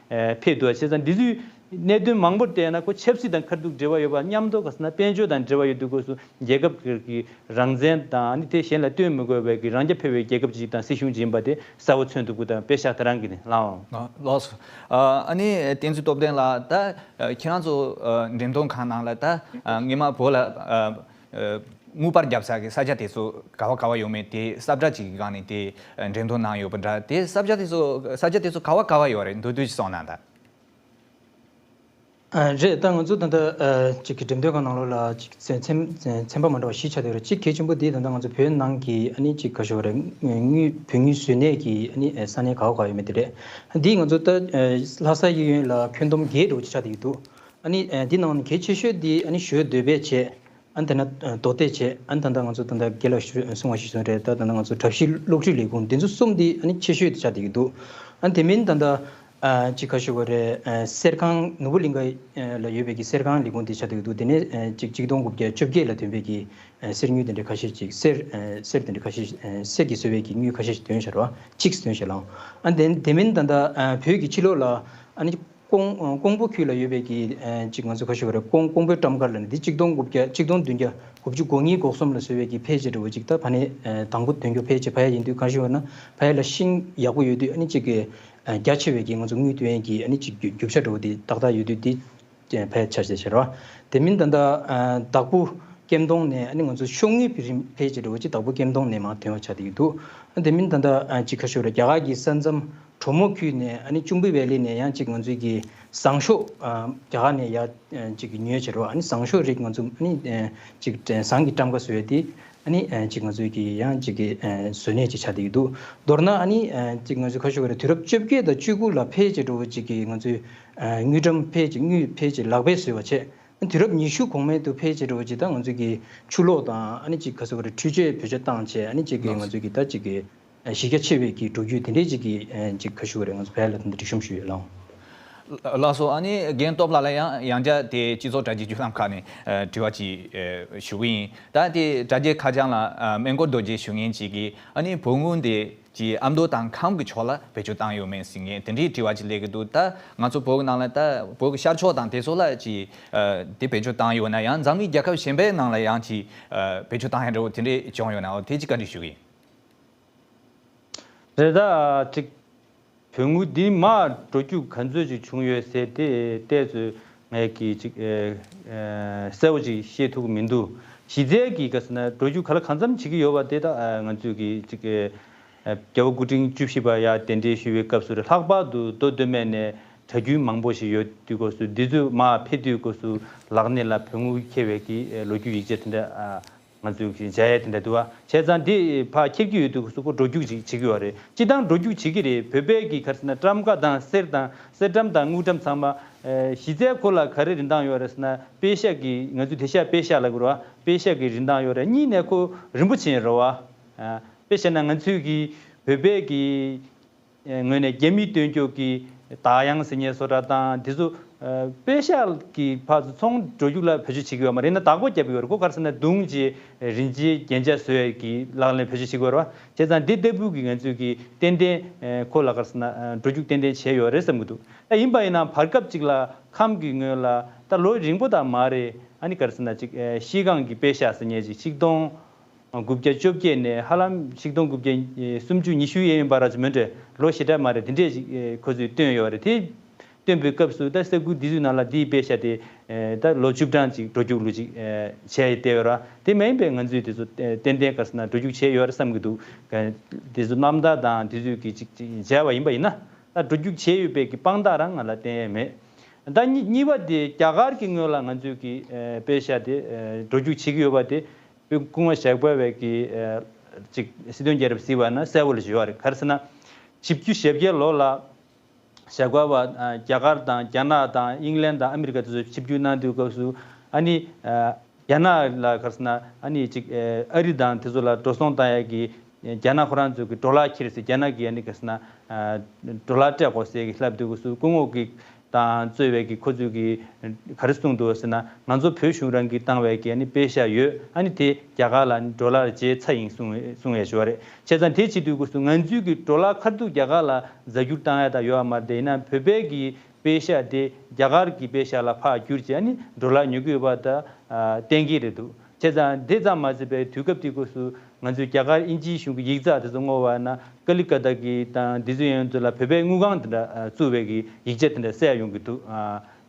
ཨ་ཕེབས་འདུག་བ། བྱས་ཙང་འདི་ཚོའི་གནད་དོན་མང་པོར་བལྟས་ན་ཁོ་ཆབ་སྲིད་དང་ཁ་ཐུག་འབྲེལ་བ་ཡོད་པ་མཉམ་དུ་ག་རེ་ཟེར་ན་དཔལ་འབྱོར་དང་འབྲེལ་བ་ཡོད་དུས་སྐབས་སུ་རྒྱལ་ཁབ་ཀྱི་རང་བཙན་དང་། ཨ་ནི་དེ་གཞན་ལ་སྟོན་མི་དགོས་པའི་གི་རང་རྐྱ་འཕེར་བའི་རྒྱལ་ཁབ་ཅིག་དང་སྲིད་གཞུང་ཅིག་ཡིན་པ་དེ་གསལ་པོ་མཚོན་ཐུབ་ཀྱི་འདུག་དང་པེ་ཤ་དེ་རང་གི་ནི་ལའོ། ལགས་སོ། ཨ་ནི་བསྟན་འཛིན་སྟོབས་ལྡན་ལགས། ད་ཁྱེད་རང་ཚོ་འགྲེམས་སྟོན་ཁང་ནང་ལ་ད་སྔོན་མ་བོད་ལ་དངུལ་པར་བརྒྱབ་ས་གི་ས་ཆ་དེ་ཚོ་ག་བ་ག་བ་ཡོད་མེད་དེ་ས་བཀྲ་ཅིག་གི་སྒང་ནས་དེ་འགྲེམས་སྟོན་གནང་ཡོད་པ་འདྲ། དེ་ས་ཆ་དེ་ཚོ་ས་ཆ་དེ་ཚོ་ག་བ་ག་བ་ཡོད་རེད། མདོར་བསྡུས་ཤིག་གསུངས་གནང་དང་། ཨ་རེད། ད་ང་ཚོ་ད་ལྟ་ཨ་ཅིག་གི་འགྲེམས་སྟོན་ཁང་ནང་ལོགས་ལ་ཅིག་ཚན་ཚན་ཚན་པ་མ་འདྲ་བ་བཞི་ཆགས་བསྡད་ཡོད་རེད། གཅིག་གལ་ཆེན་པོ་འདི་ད་ལྟ་ང་ཚོ་བོད་ནང་གི་ཨ་ནི་ཅིག་ག་ཞུ་བ་རེད། དངུལ་བོད་དངུལ་བཟོ་གནས་ཀྱི་ཨ་ནི་ས་གནས་ག་བ་ག་བ་ཡོད་མེད་དེ་རེད། འདི་ང་ཚོ་ད་ལྷ་ས་གཡས་གཡོན་ལ་ཁྱོན་བསྡོམས་བརྒྱད་འདྲ་བོ་ཅིག་ཆགས་བསྡད་ཀྱི་འདུག་ཨ་ནི་འདི་ནང་གལ་ཆེ་ཤོས་འདི་ཨ་ནི་ཞོལ་འདོད་པའི་བྱེད། ཨ་ནི་ད་ནི་མདོ་སྟོད་བྱས། ཨ་ནི་ད་ལྟ་ང་ཚོ་ད་ལྟ་རྒན་ལགས་གསུངས་པ་ཞིག་སོང་རེད། ད་ད་ལྟ་ང་ཚོ་གྲབས་གཤིས་གློག་འཕྲུལ་ལས་ཁུངས་འདི་ཚོ་གསུམ་འདི་ཨ་ནི་ཆེ་ཤོས་དེ་ཆགས་བསྡད་ཀྱི་འདུག་ཨ་ནི་དེ་མིན་ད་ལྟ་ཨ་ཅིག་ག་ཞུ་དགོས་རེད། ཨ་གསེར་ཁང་ནོར་བུ་གླིང་ག་ལ་ཡོད་པའི་གི་གསེར་ཁང་ལས་ཁུངས་དེ་ཆགས་བསྡད་ཀྱི་འདུག་དེ་ནས་ཨ་ཅིག་གཅིག་སྟོང་དགུ་བརྒྱ་བཅོ་བརྒྱད་ལ་ཐོན་པའི་གི་ཨ་གསེར་དངུལ་དེ་འདྲ་ཁ་ཤས་ཅིག་གསེར་ཨ་གསེར་དེ་འདྲ་ཁ་ཤས་ཨ་གསེར་གྱིས་བཟོས་པའི་གི་དངུལ་ཁ་ཤས་ཤིག་ཐོན་བཞག་རེད་བ། ཅིག་ཐོན་བཞག་ལགས། ཨ་དེ་དེ་མིན་ད་ལྟ་ཨ་བོད་ཀྱི་ཕྱི་ལོགས་ལ་ཨ་ནི། ཀོང་ཀོང་པོ་ཁུལ་ལ་ཡོད་པའི་གི་ཅིག་ང་ཚོ་ག་ཞུ་བ་རེད། ཀོང་ཀོང་པོའི་བཀྲམ་དཀར་ལ་ནི་འདི་གཅིག་སྟོང་དགུ་བརྒྱ་གཅིག་སྟོང་བདུན་བརྒྱ་དགུ་བཅུ་གོ་གཉིས་གོ་གསུམ་ལ་བཟོས་པའི་གི་ཕལ་ཆེར་འདྲ་བོ་ཅིག་ད་ཕ་ནས་དང་པོ་ཐོན་རྒྱུ་ཕལ་ཆེར་ཕ་ཡ་ཡིན་དུས་ག་ཞུ་བ་ན་ཕ་ཡ་ལ་ཤིང་ཡག་པོ་ཡོད་དུས་ཨ་ནི་ཅིག་གི་རྒྱ་ཆེ་བའི་གི་ང་ཚོ་དངུལ་བཏོན་གི་ཨ་ནི་ཅིག་རྒྱུ་རྒྱུ་ཆ་འདྲ་བོ་དེ་ཏག་ཏག་ཡོད་དུས་དེ་ཕལ་ཆེར་ཆ་ཤས་ཤར་བ། དེ་མིན་ད་ལྟ་དྭགས་པོ་ཀེམ་དོང་ནས་ཨ་ནི་ང་ཚོ་ཤོག་དངུལ་བི་རིམ་ཕལ་ཆེར་འདྲ་བོ་ཅིག་དྭགས་པོ་ཀེམ་དོང་ནས་མར་ཐོན་པ་ཆགས་བསྡད་ཀྱི་འདུག་དེ་མིན་ད་ལྟ་ཅིག་ག་ཞུ་བ་རེད། རྒྱ་གར་གི་ས་མཚམས། གྲོ་མོ་ཁུལ་ནས་ཨ་ནི་ཅུམ་བུ་ཝེ་ལི་ནས་ཡང་ཅིག་ང་ཚོའི་གི་ཟངས་གཞོང་ཨ་རྒྱ་གར་ནས་ཡར་ཨ་ཅིག་ཉོས་བྱས་རོ། ཨ་ནི་ཟངས་གཞོང་རིགས་ང་ཚོ་ཨ་ནི་ཨ་ཅིག་ཟངས་ཀྱི་བཀྲམ་ཁ་བཟོས་ཏེ་ཨ་ནི་ཨ་ཅིག་ང་ཚོའི་གི་ཡང་ཅིག་གི་ཨ་བཟོ་གནས་ཅིག་ཆགས་བསྡད་ཀྱི་འདུག་མདོར་ན་ཨ་ནི་ཨ་ཅིག་ང་ཚོ་ཁ་ཤོ་ག་རེ་དུས་རབས་བཅོ་བརྒྱད་དང་བཅུ་དགུ་ལ་ཕལ་ཆེར་འདྲ་བོ་ཅིག་གི་ང་ཚོའི་ཨ་དངུལ་ཀྲམ་ཕལ་ཆེར་དངུལ་ཕལ་ཆེར་ལག་པས་བཟོས་པ་བྱས། དུས་རབས་ཉི་ཤུ་གོང་མའི་དུས་ཕལ་ཆེར་འདྲ་བོ་ཅིག་ད་ང་ཚོའི་གི་ཆུ་ལོག་དང་ཨ་ནི་ཅིག་ག་ཚོད་ག་རེ་འཕྲུལ་ཆས་བེད་སྤྱོད་བཏང་བྱས་ཨ་ནི་ཅིག་གི་ང་ཚོའི་གི་ད་ཅིག་གི་གཞི་རྒྱ་ཆེ་བའི་གི་འགྲོ་རྒྱུ་དེ་འདྲའི་ཅིག་གི་ཅིག་ག་ཞུ་དགོས་རེད། ང་ཚོ་བལ་ལ་ད་འདི་སྒྲིག་གཤོམ་ཞུ་ཡོད་ལགས། ལགས་སོ། ཨ་ནི་རྒན་སྟོབས་ལགས་ལ་ཡང་ཡང་བསྐྱར་དེ་སྤྱི་ཚོགས་དྲ་རྒྱའི་བརྒྱུད་ལམ་ཁག་ནས་དྲི་བ་ཅིག་ཞུ་གི་ཡིན། ད་དེ་དྲ་རྒྱའི་ཁ་བྱང་ལ་སྨན་སྐོར་རྡོ་རྗེ་ཞུ་མཁན་ཅིག་གིས་ཨ་ནི་བོད་དངུལ་དེ་ཀྱི་ཨ་མདོ་དང་ཁམས་ཀྱི་ཕྱོགས་ལ་བེད་སྤྱོད་བཏང་ཡོད་མེད་ཟེར་མཁན་དེ་འདྲའི་དྲི་བ་ཅིག་སླེབས་ཀྱི་འདུག་ད་ང་ཚོ་བོད་ཀྱི་ནང་ལ་ད་བོད་ཀྱི་ཤར་ཕྱོགས་དང་དེ་ཚོ་ལ་ཅིག་དེ་བེད་སྤྱོད་བཏང་ཡོད་ན་ཡང་འཛམ་གླིང་རྒྱལ་ཁབ་གཞན་པའི་ནང་ལ་ཡང་ཅིག་བེད་སྤྱོད་བཏང་ཡ་འདྲ་བོ་དེ་འདྲའི་བྱུང་ཡོད་ན་འོ་དེ་ཅིག་བཀའ་འདྲི་ཞུ་གི་ཡིན། རེད། ད་ཅིག་བོད་དངུལ་འདི་མར་འགྲོ་རྒྱུ་ག་ཚོད་ཅིག་བྱུང་ཡོད་ཟེར་དེ་ཏོག་ཙམ་ངས་ཀྱིས་ཅིག་ཨ་ཨ་གསལ་པོ་ཅིག་ཤེས་ཐུབ་ཀྱི་མི་འདུག་གཞི་རྩའི་གི་ག་ཟེར་ན་འགྲོ་རྒྱུ་ག་ལ་གང་འཚམ་བྱེད་ཀྱི་ཡོད་པ་དེ་ད་ཨ་ང་ཚོས་ཀྱིས་ཅིག་ཨ་ཨ་རྒྱལ་བ་སྐུ་ཕྲེང་བཅུ་བཞི་པ་ཡར་གདན་འདྲེན་ཞུ་བའི་སྐབས་སུ་རེད། ལྷག་པར་དུ་མདོ་སྟོད་སྨད་ནས་ གྲྭ་རྒྱུན་མང་པོ་ཞིག་ཡོད་དུས་སྐབས་སུ། འདི་ཚོ་མར་ཕེབས་དུས་སྐབས་སུ་ལག་ནས་ལ་བོད་ངོ་འཁྱེར་བའི་གི་ལོ་རྒྱུས་ཡིག་ཆ་དེ་འདྲ་ང་ཚོས་མཇལ་ཡ་དེ་འདྲ་འདུག་བ། བྱས་ཙང་འདི་ཕར་འཁྱེར་གྱི་ཡོད་དུས་སྐབས་སུ་ཁོ་འགྲོ་རྒྱུགས་ཅིག་བྱེད་ཀྱི་ཡོད་རེད། སྤྱིར་བཏང་འགྲོ་རྒྱུགས་བྱེད་ཀྱི་རེད། བོད་པའི་གི་ག་རེ་ཟེར་ན་ཊམ་ཀ་དང་གསེར་དང་གསེར་ཊམ་དང་དངུལ་ཊམ་ཚང་མ། གཞི་རྩའི་ཁོ་ལ་ག་རེ་རིན་ཐང་ཡོད་རེད་ཟེར་ན། པེ་ཤ་གི་ང་ཚོས་དེ་ཤ་པེ་ཤ་ལབ་ཀྱི་རེད་བ། པེ་ཤ་གི་རིན་ཐང་ཡོད་རེད། གཉིས་ནས་ཁོ་རིན་པོ་ཆེ་རེད་བ། དཔེ་བཤད་ན་ང་ཚོས་གི་བོད་པའི་གི་ངོས་ནས་རྒྱ་མིས་སྟོན་རྒྱུ་གི་དག་དབྱངས་ཟེར་མཁན་བཟོ་གྲྭ་དང་དེ་ཚོ། ཨ། པེ་ཤ་གི་ཕར་ཚུར་ཚོང་འགྲོ་རྒྱུགས་ལ་བེད་སྤྱོད་བྱེད་ཀྱི་ཡོད་མ་རེད་ན། བདག་པོ་རྒྱབ་ཀྱི་ཡོད་རེད། ཁོ་ག་རེ་ཟེར་ན་བརྡུངས་བྱས་རིན་ཆེན་རྒྱན་ཆ་བཟོ་ཡས་ཀྱི་ལག་ལེན་བེད་སྤྱོད་བྱེད་ཀྱི་ཡོད་རེད་བ། བྱས་ཙང་འདི་ལྟ་བུ་གི་ང་ཚོས་གི་ཏན་ཏན་ཁོ་ལ་ག་རེ་ཟེར་ན་འགྲོ་རྒྱུགས་ཏན་ཏན་བྱས་ཡོད་རེད་བསམ་གྱི་འདུག་ད་ཡིན་པ་ཡིན་ན་བར་སྐབས་ཅིག་ལ་ཁམས་ཀྱི་ངོས་ལ་ད་ལོ་རིང་པོ་ད་མ་རེད། ཨ་ནི་ག་རེ་ཟེར་ན་ཅིག་ཤིས་སྒང་གི་པེ་ཤ་ཟེར་མཁན་ཅིག་ཆིག་སྟོང་དགུ་བརྒྱ་བཅོ་བརྒྱད་ནས་ཧ་ལམ་ཆིག་སྟོང་དགུ་བརྒྱ་སུམ་ཅུ་ཉི་ཤུ་ཡན་ཡིན་པ་ར་ཅིག་མེད་འདྲ། ལོ་ཞེ་དྲག་མ་རེད། དེ་འདྲས་ཅིག་ཁོ་ཚོས་བཏོན་ཡོད་རེད། དེ་བཏོན་པའི་སྐབས་སུ་ད་ས་ཁུལ་འདི་ཚོའི་ནང་ལ་འདིའི་པེ་ཤ་དེ་ད་ལོ་བཅུ་གྲངས་ཅིག་འགྲོ་རྒྱུགས་ལུགས་ཅིག་བྱས་བསྡད་ཡོད་ར། དེ་མ་ཡིན་པའི་ང་ཚོས་དེ་ཚོ་ཏན་ཏན་ག་རེ་ཟེར་ན་འགྲོ་རྒྱུགས་བྱས་ཡོད་རེད་བསམ་གྱི་འདུག་དེ་ཚོ་རྣམ་ཐར་དང་དེ་ཚོའི་གི་ཅིག་ཅིག་མཇལ་བ་ཡིན་པ་ཡིན་ན། ད་འགྲོ་རྒྱུགས་བྱས་ཡོད་པའི་གི་དཔང་རྟགས་རང་ང་ལ་བསྟན་ཡས་མེད། ད་གཉིས་གཉིས་པ་དེ་རྒྱ་གར་གྱི་ངོས་ལ་ང་ཚོས་ཀྱི་ཨེ་པེ་ཤ་དེ་ཨེ་འགྲོ་རྒྱུགས་བྱེད་ཀྱི་ཡོད་པ་དེ། བོད་སྐུ་ངོ་ཞབས་དཀར་བའི་གི་ཨེ་ཅིག་སྲིད་དོན་རྒྱལ་རབས་གཟིགས་པ་ན་གསལ་བོ་ལ་བརྗོད་པ་རེད། ག་རེ་ཟེར་ན། བཞི་བཅུ་ཞེ་བརྒྱད་ལོ་ལ་ཞབས་དཀར་བ་ཨ་རྒྱ་གར་དང་རྒྱ་ནག་དང་དབྱིན་ལན་དང་ཨ་མི་རི་ཀ་དེ་ཚོ་ཆིབས་བསྒྱུར་གནང་དུས་སྐབས་སུ། ཨ་ནི་ཨ་རྒྱ་ནག་ལ་ག་རེ་ཟེར་ན་ཨ་ནི་ཅིག་ཨེ་ཨ་རི་དང་དེ་ཚོ་ལ་འགྲོ་སོང་བཏང་ཡ་གི་རྒྱ་ནག་ཁོ་རང་ཚོ་གི་ཌོ་ལར་ཁྱེར་ཟེར། རྒྱ་ནག་གི་ཨ་ནི་ག་རེ་ཟེར་ན་ཨ་ཌོ་ལར་སྤྲད་དགོས་ཟེར་གི་ལབ་དུས་སྐབས་སུ་སྐུ་ངོ་གི་དང་གཙོས་པའི་གི་ཁོ་ཚོས་གི་ག་རེ་གསུངས་འདུག་ཟེར་ན། ང་ཚོ་བོད་གཞུང་རང་གིས་བཏང་བའི་གི་ཨ་ནི་པེ་ཤ་ཡོད། ཨ་ནི་དེ་རྒྱ་གར་ལ་ཌོ་ལར་བརྗེ་ཚར་ཡིན་གསུང་གསུང་ཡས་ཞུ་བ་རེད། བྱས་ཙང་དེ་བྱེད་དུས་སྐབས་སུ་ང་ཚོས་གི་ཌོ་ལར་ཁ་ཐུག་རྒྱ་གར་ལ་ཟ་རྒྱུ་བཏང་ཡ་ད་ཡོད་པ་མ་རེད། དེ་ཡིན་ན་བོད་པའི་གི་པེ་ཤ་དེ་རྒྱ་གར་གྱི་པེ་ཤ་ལ་ཕར་བསྒྱུར་བྱས་ཨ་ནི་ཌོ་ལར་ཉོ་གི་ཡོད་པ་ད་ཨ་གཏན་འཁེལ་རེད་འདུག་བྱས་ཙང་དེ་ཙམ་མ་ཟད་པའི་དུས་སྐབས་དེ་སྐབས་སུ་ང་ཚོས་རྒྱ་གར་དབྱིན་ཇིའི་གཞུང་གི་ཡིག་ཚགས་དེ་ཚོ་བསྔོགས་པ་ན་ཀ་ལི་ཀ་ཏ་གི་དང་དེ་ཚོ་ཡན་ཚོ་ལ་བོད་པའི་དངུལ་ཁང་དེ་འདྲ་བཙུགས་པའི་གི་ཡིག་ཆ་དེ་འདྲ་གསལ་ཡོང་གི་འདུག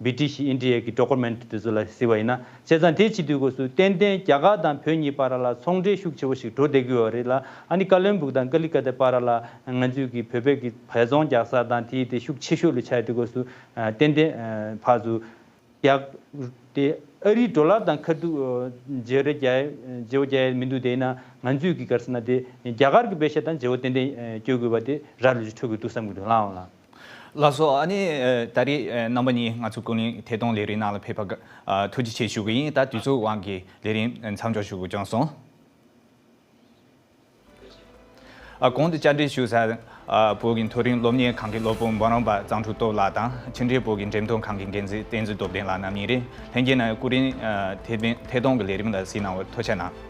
British India གི་ཌོ་ཀུ་མེན་ཊི་དེ་ཚོ་ལ་གཟིགས་པ་ཡིན་ན། བྱས་ཙང་དེ་བྱེད་དུས་སྐབས་སུ་ཏན་ཏན་རྒྱ་གར་དང་བོད་གཉིས་བར་ལ་ཚོང་འབྲེལ་ཤུགས་ཆེ་བོ་ཞིག་འགྲོ་བསྡད་ཀྱི་ཡོད་རེད་ལ། ཨ་ནི་ཀ་ལོན་སྦུག་དང་ཀ་ལི་ཀ་ཏའི་བར་ལ་ང་ཚོས་ཀྱི་བོད་པའི་གི་བལ་ཚོང་རྒྱག་ས་དང་དེའི་དེ་ཤུགས་ཆེ་ཤོས་ལ་ཆགས་དུས་སྐབས་སུ་ཏན་ཏན་ཕར་ཚུར་རྒྱ་དེ་ཨ་རིའི་ཌོ་ལར་དང་ཁ་ཐུག་བརྗེ་རེས་རྒྱག་བརྗེ་པོ་རྒྱག་ཡས་མི་འདུག་དེ་ཡིན་ན་ང་ཚོས་ཀྱི་ག་རེ་ཟེར་ན་དེ་རྒྱ་གར་གྱི་པེ་ཤ་དང་བརྗེ་པོ་ཏན་ཏན་སྤྱོད་དགོས་པ་དེ་ར་ལུ་ཅིག་འཕྲོད་དགོས་འདུག་བསམ་གྱི་འདུག་ལགས་འོང་ལགས། ལགས་སོ། ཨ་ནི་ད་རེས་རྣམ་པ་གཉིས་ང་ཚོ་ཀུན་གླེང་ཐད་གཏོང་ལས་རིམ་ནང་ལ་ཕེབས་པ་ཐུགས་རྗེ་ཆེ་ཞུ་གི་ཡིན། ད་དུས་ཚོད་དབང་གིས་ལས་རིམ་མཚམས་འཇོག་ཞུ་དགོས་བྱུང་སོང་། ཨ། གོང་དུ་བཅར་འདྲི་ཞུ་ས། ཨ། བོད་ཀྱི་མཐོ་རིམ་སློབ་གཉེར་ཁང་གི་སློབ་དཔོན་འབུམ་རམས་པ་གཙང་ཕྲུག་སྟོབས་ལགས་དང་ཕྱི་འབྲེལ་བོད་ཀྱི་འགྲེམས་སྟོན་ཁང་གི་འགན་འཛིན་བསྟན་འཛིན་སྟོབས་ལྡན་ལགས་རྣམ་གཉིས་རེད། ལྷན་རྒྱས་རྣམས་ཀུན་གླེང་ཐད་ཐད་གཏོང་གི་ལས་རིམ་ལ་གཟིགས་གནང་བར་ཐུགས་རྗེ་གནང་།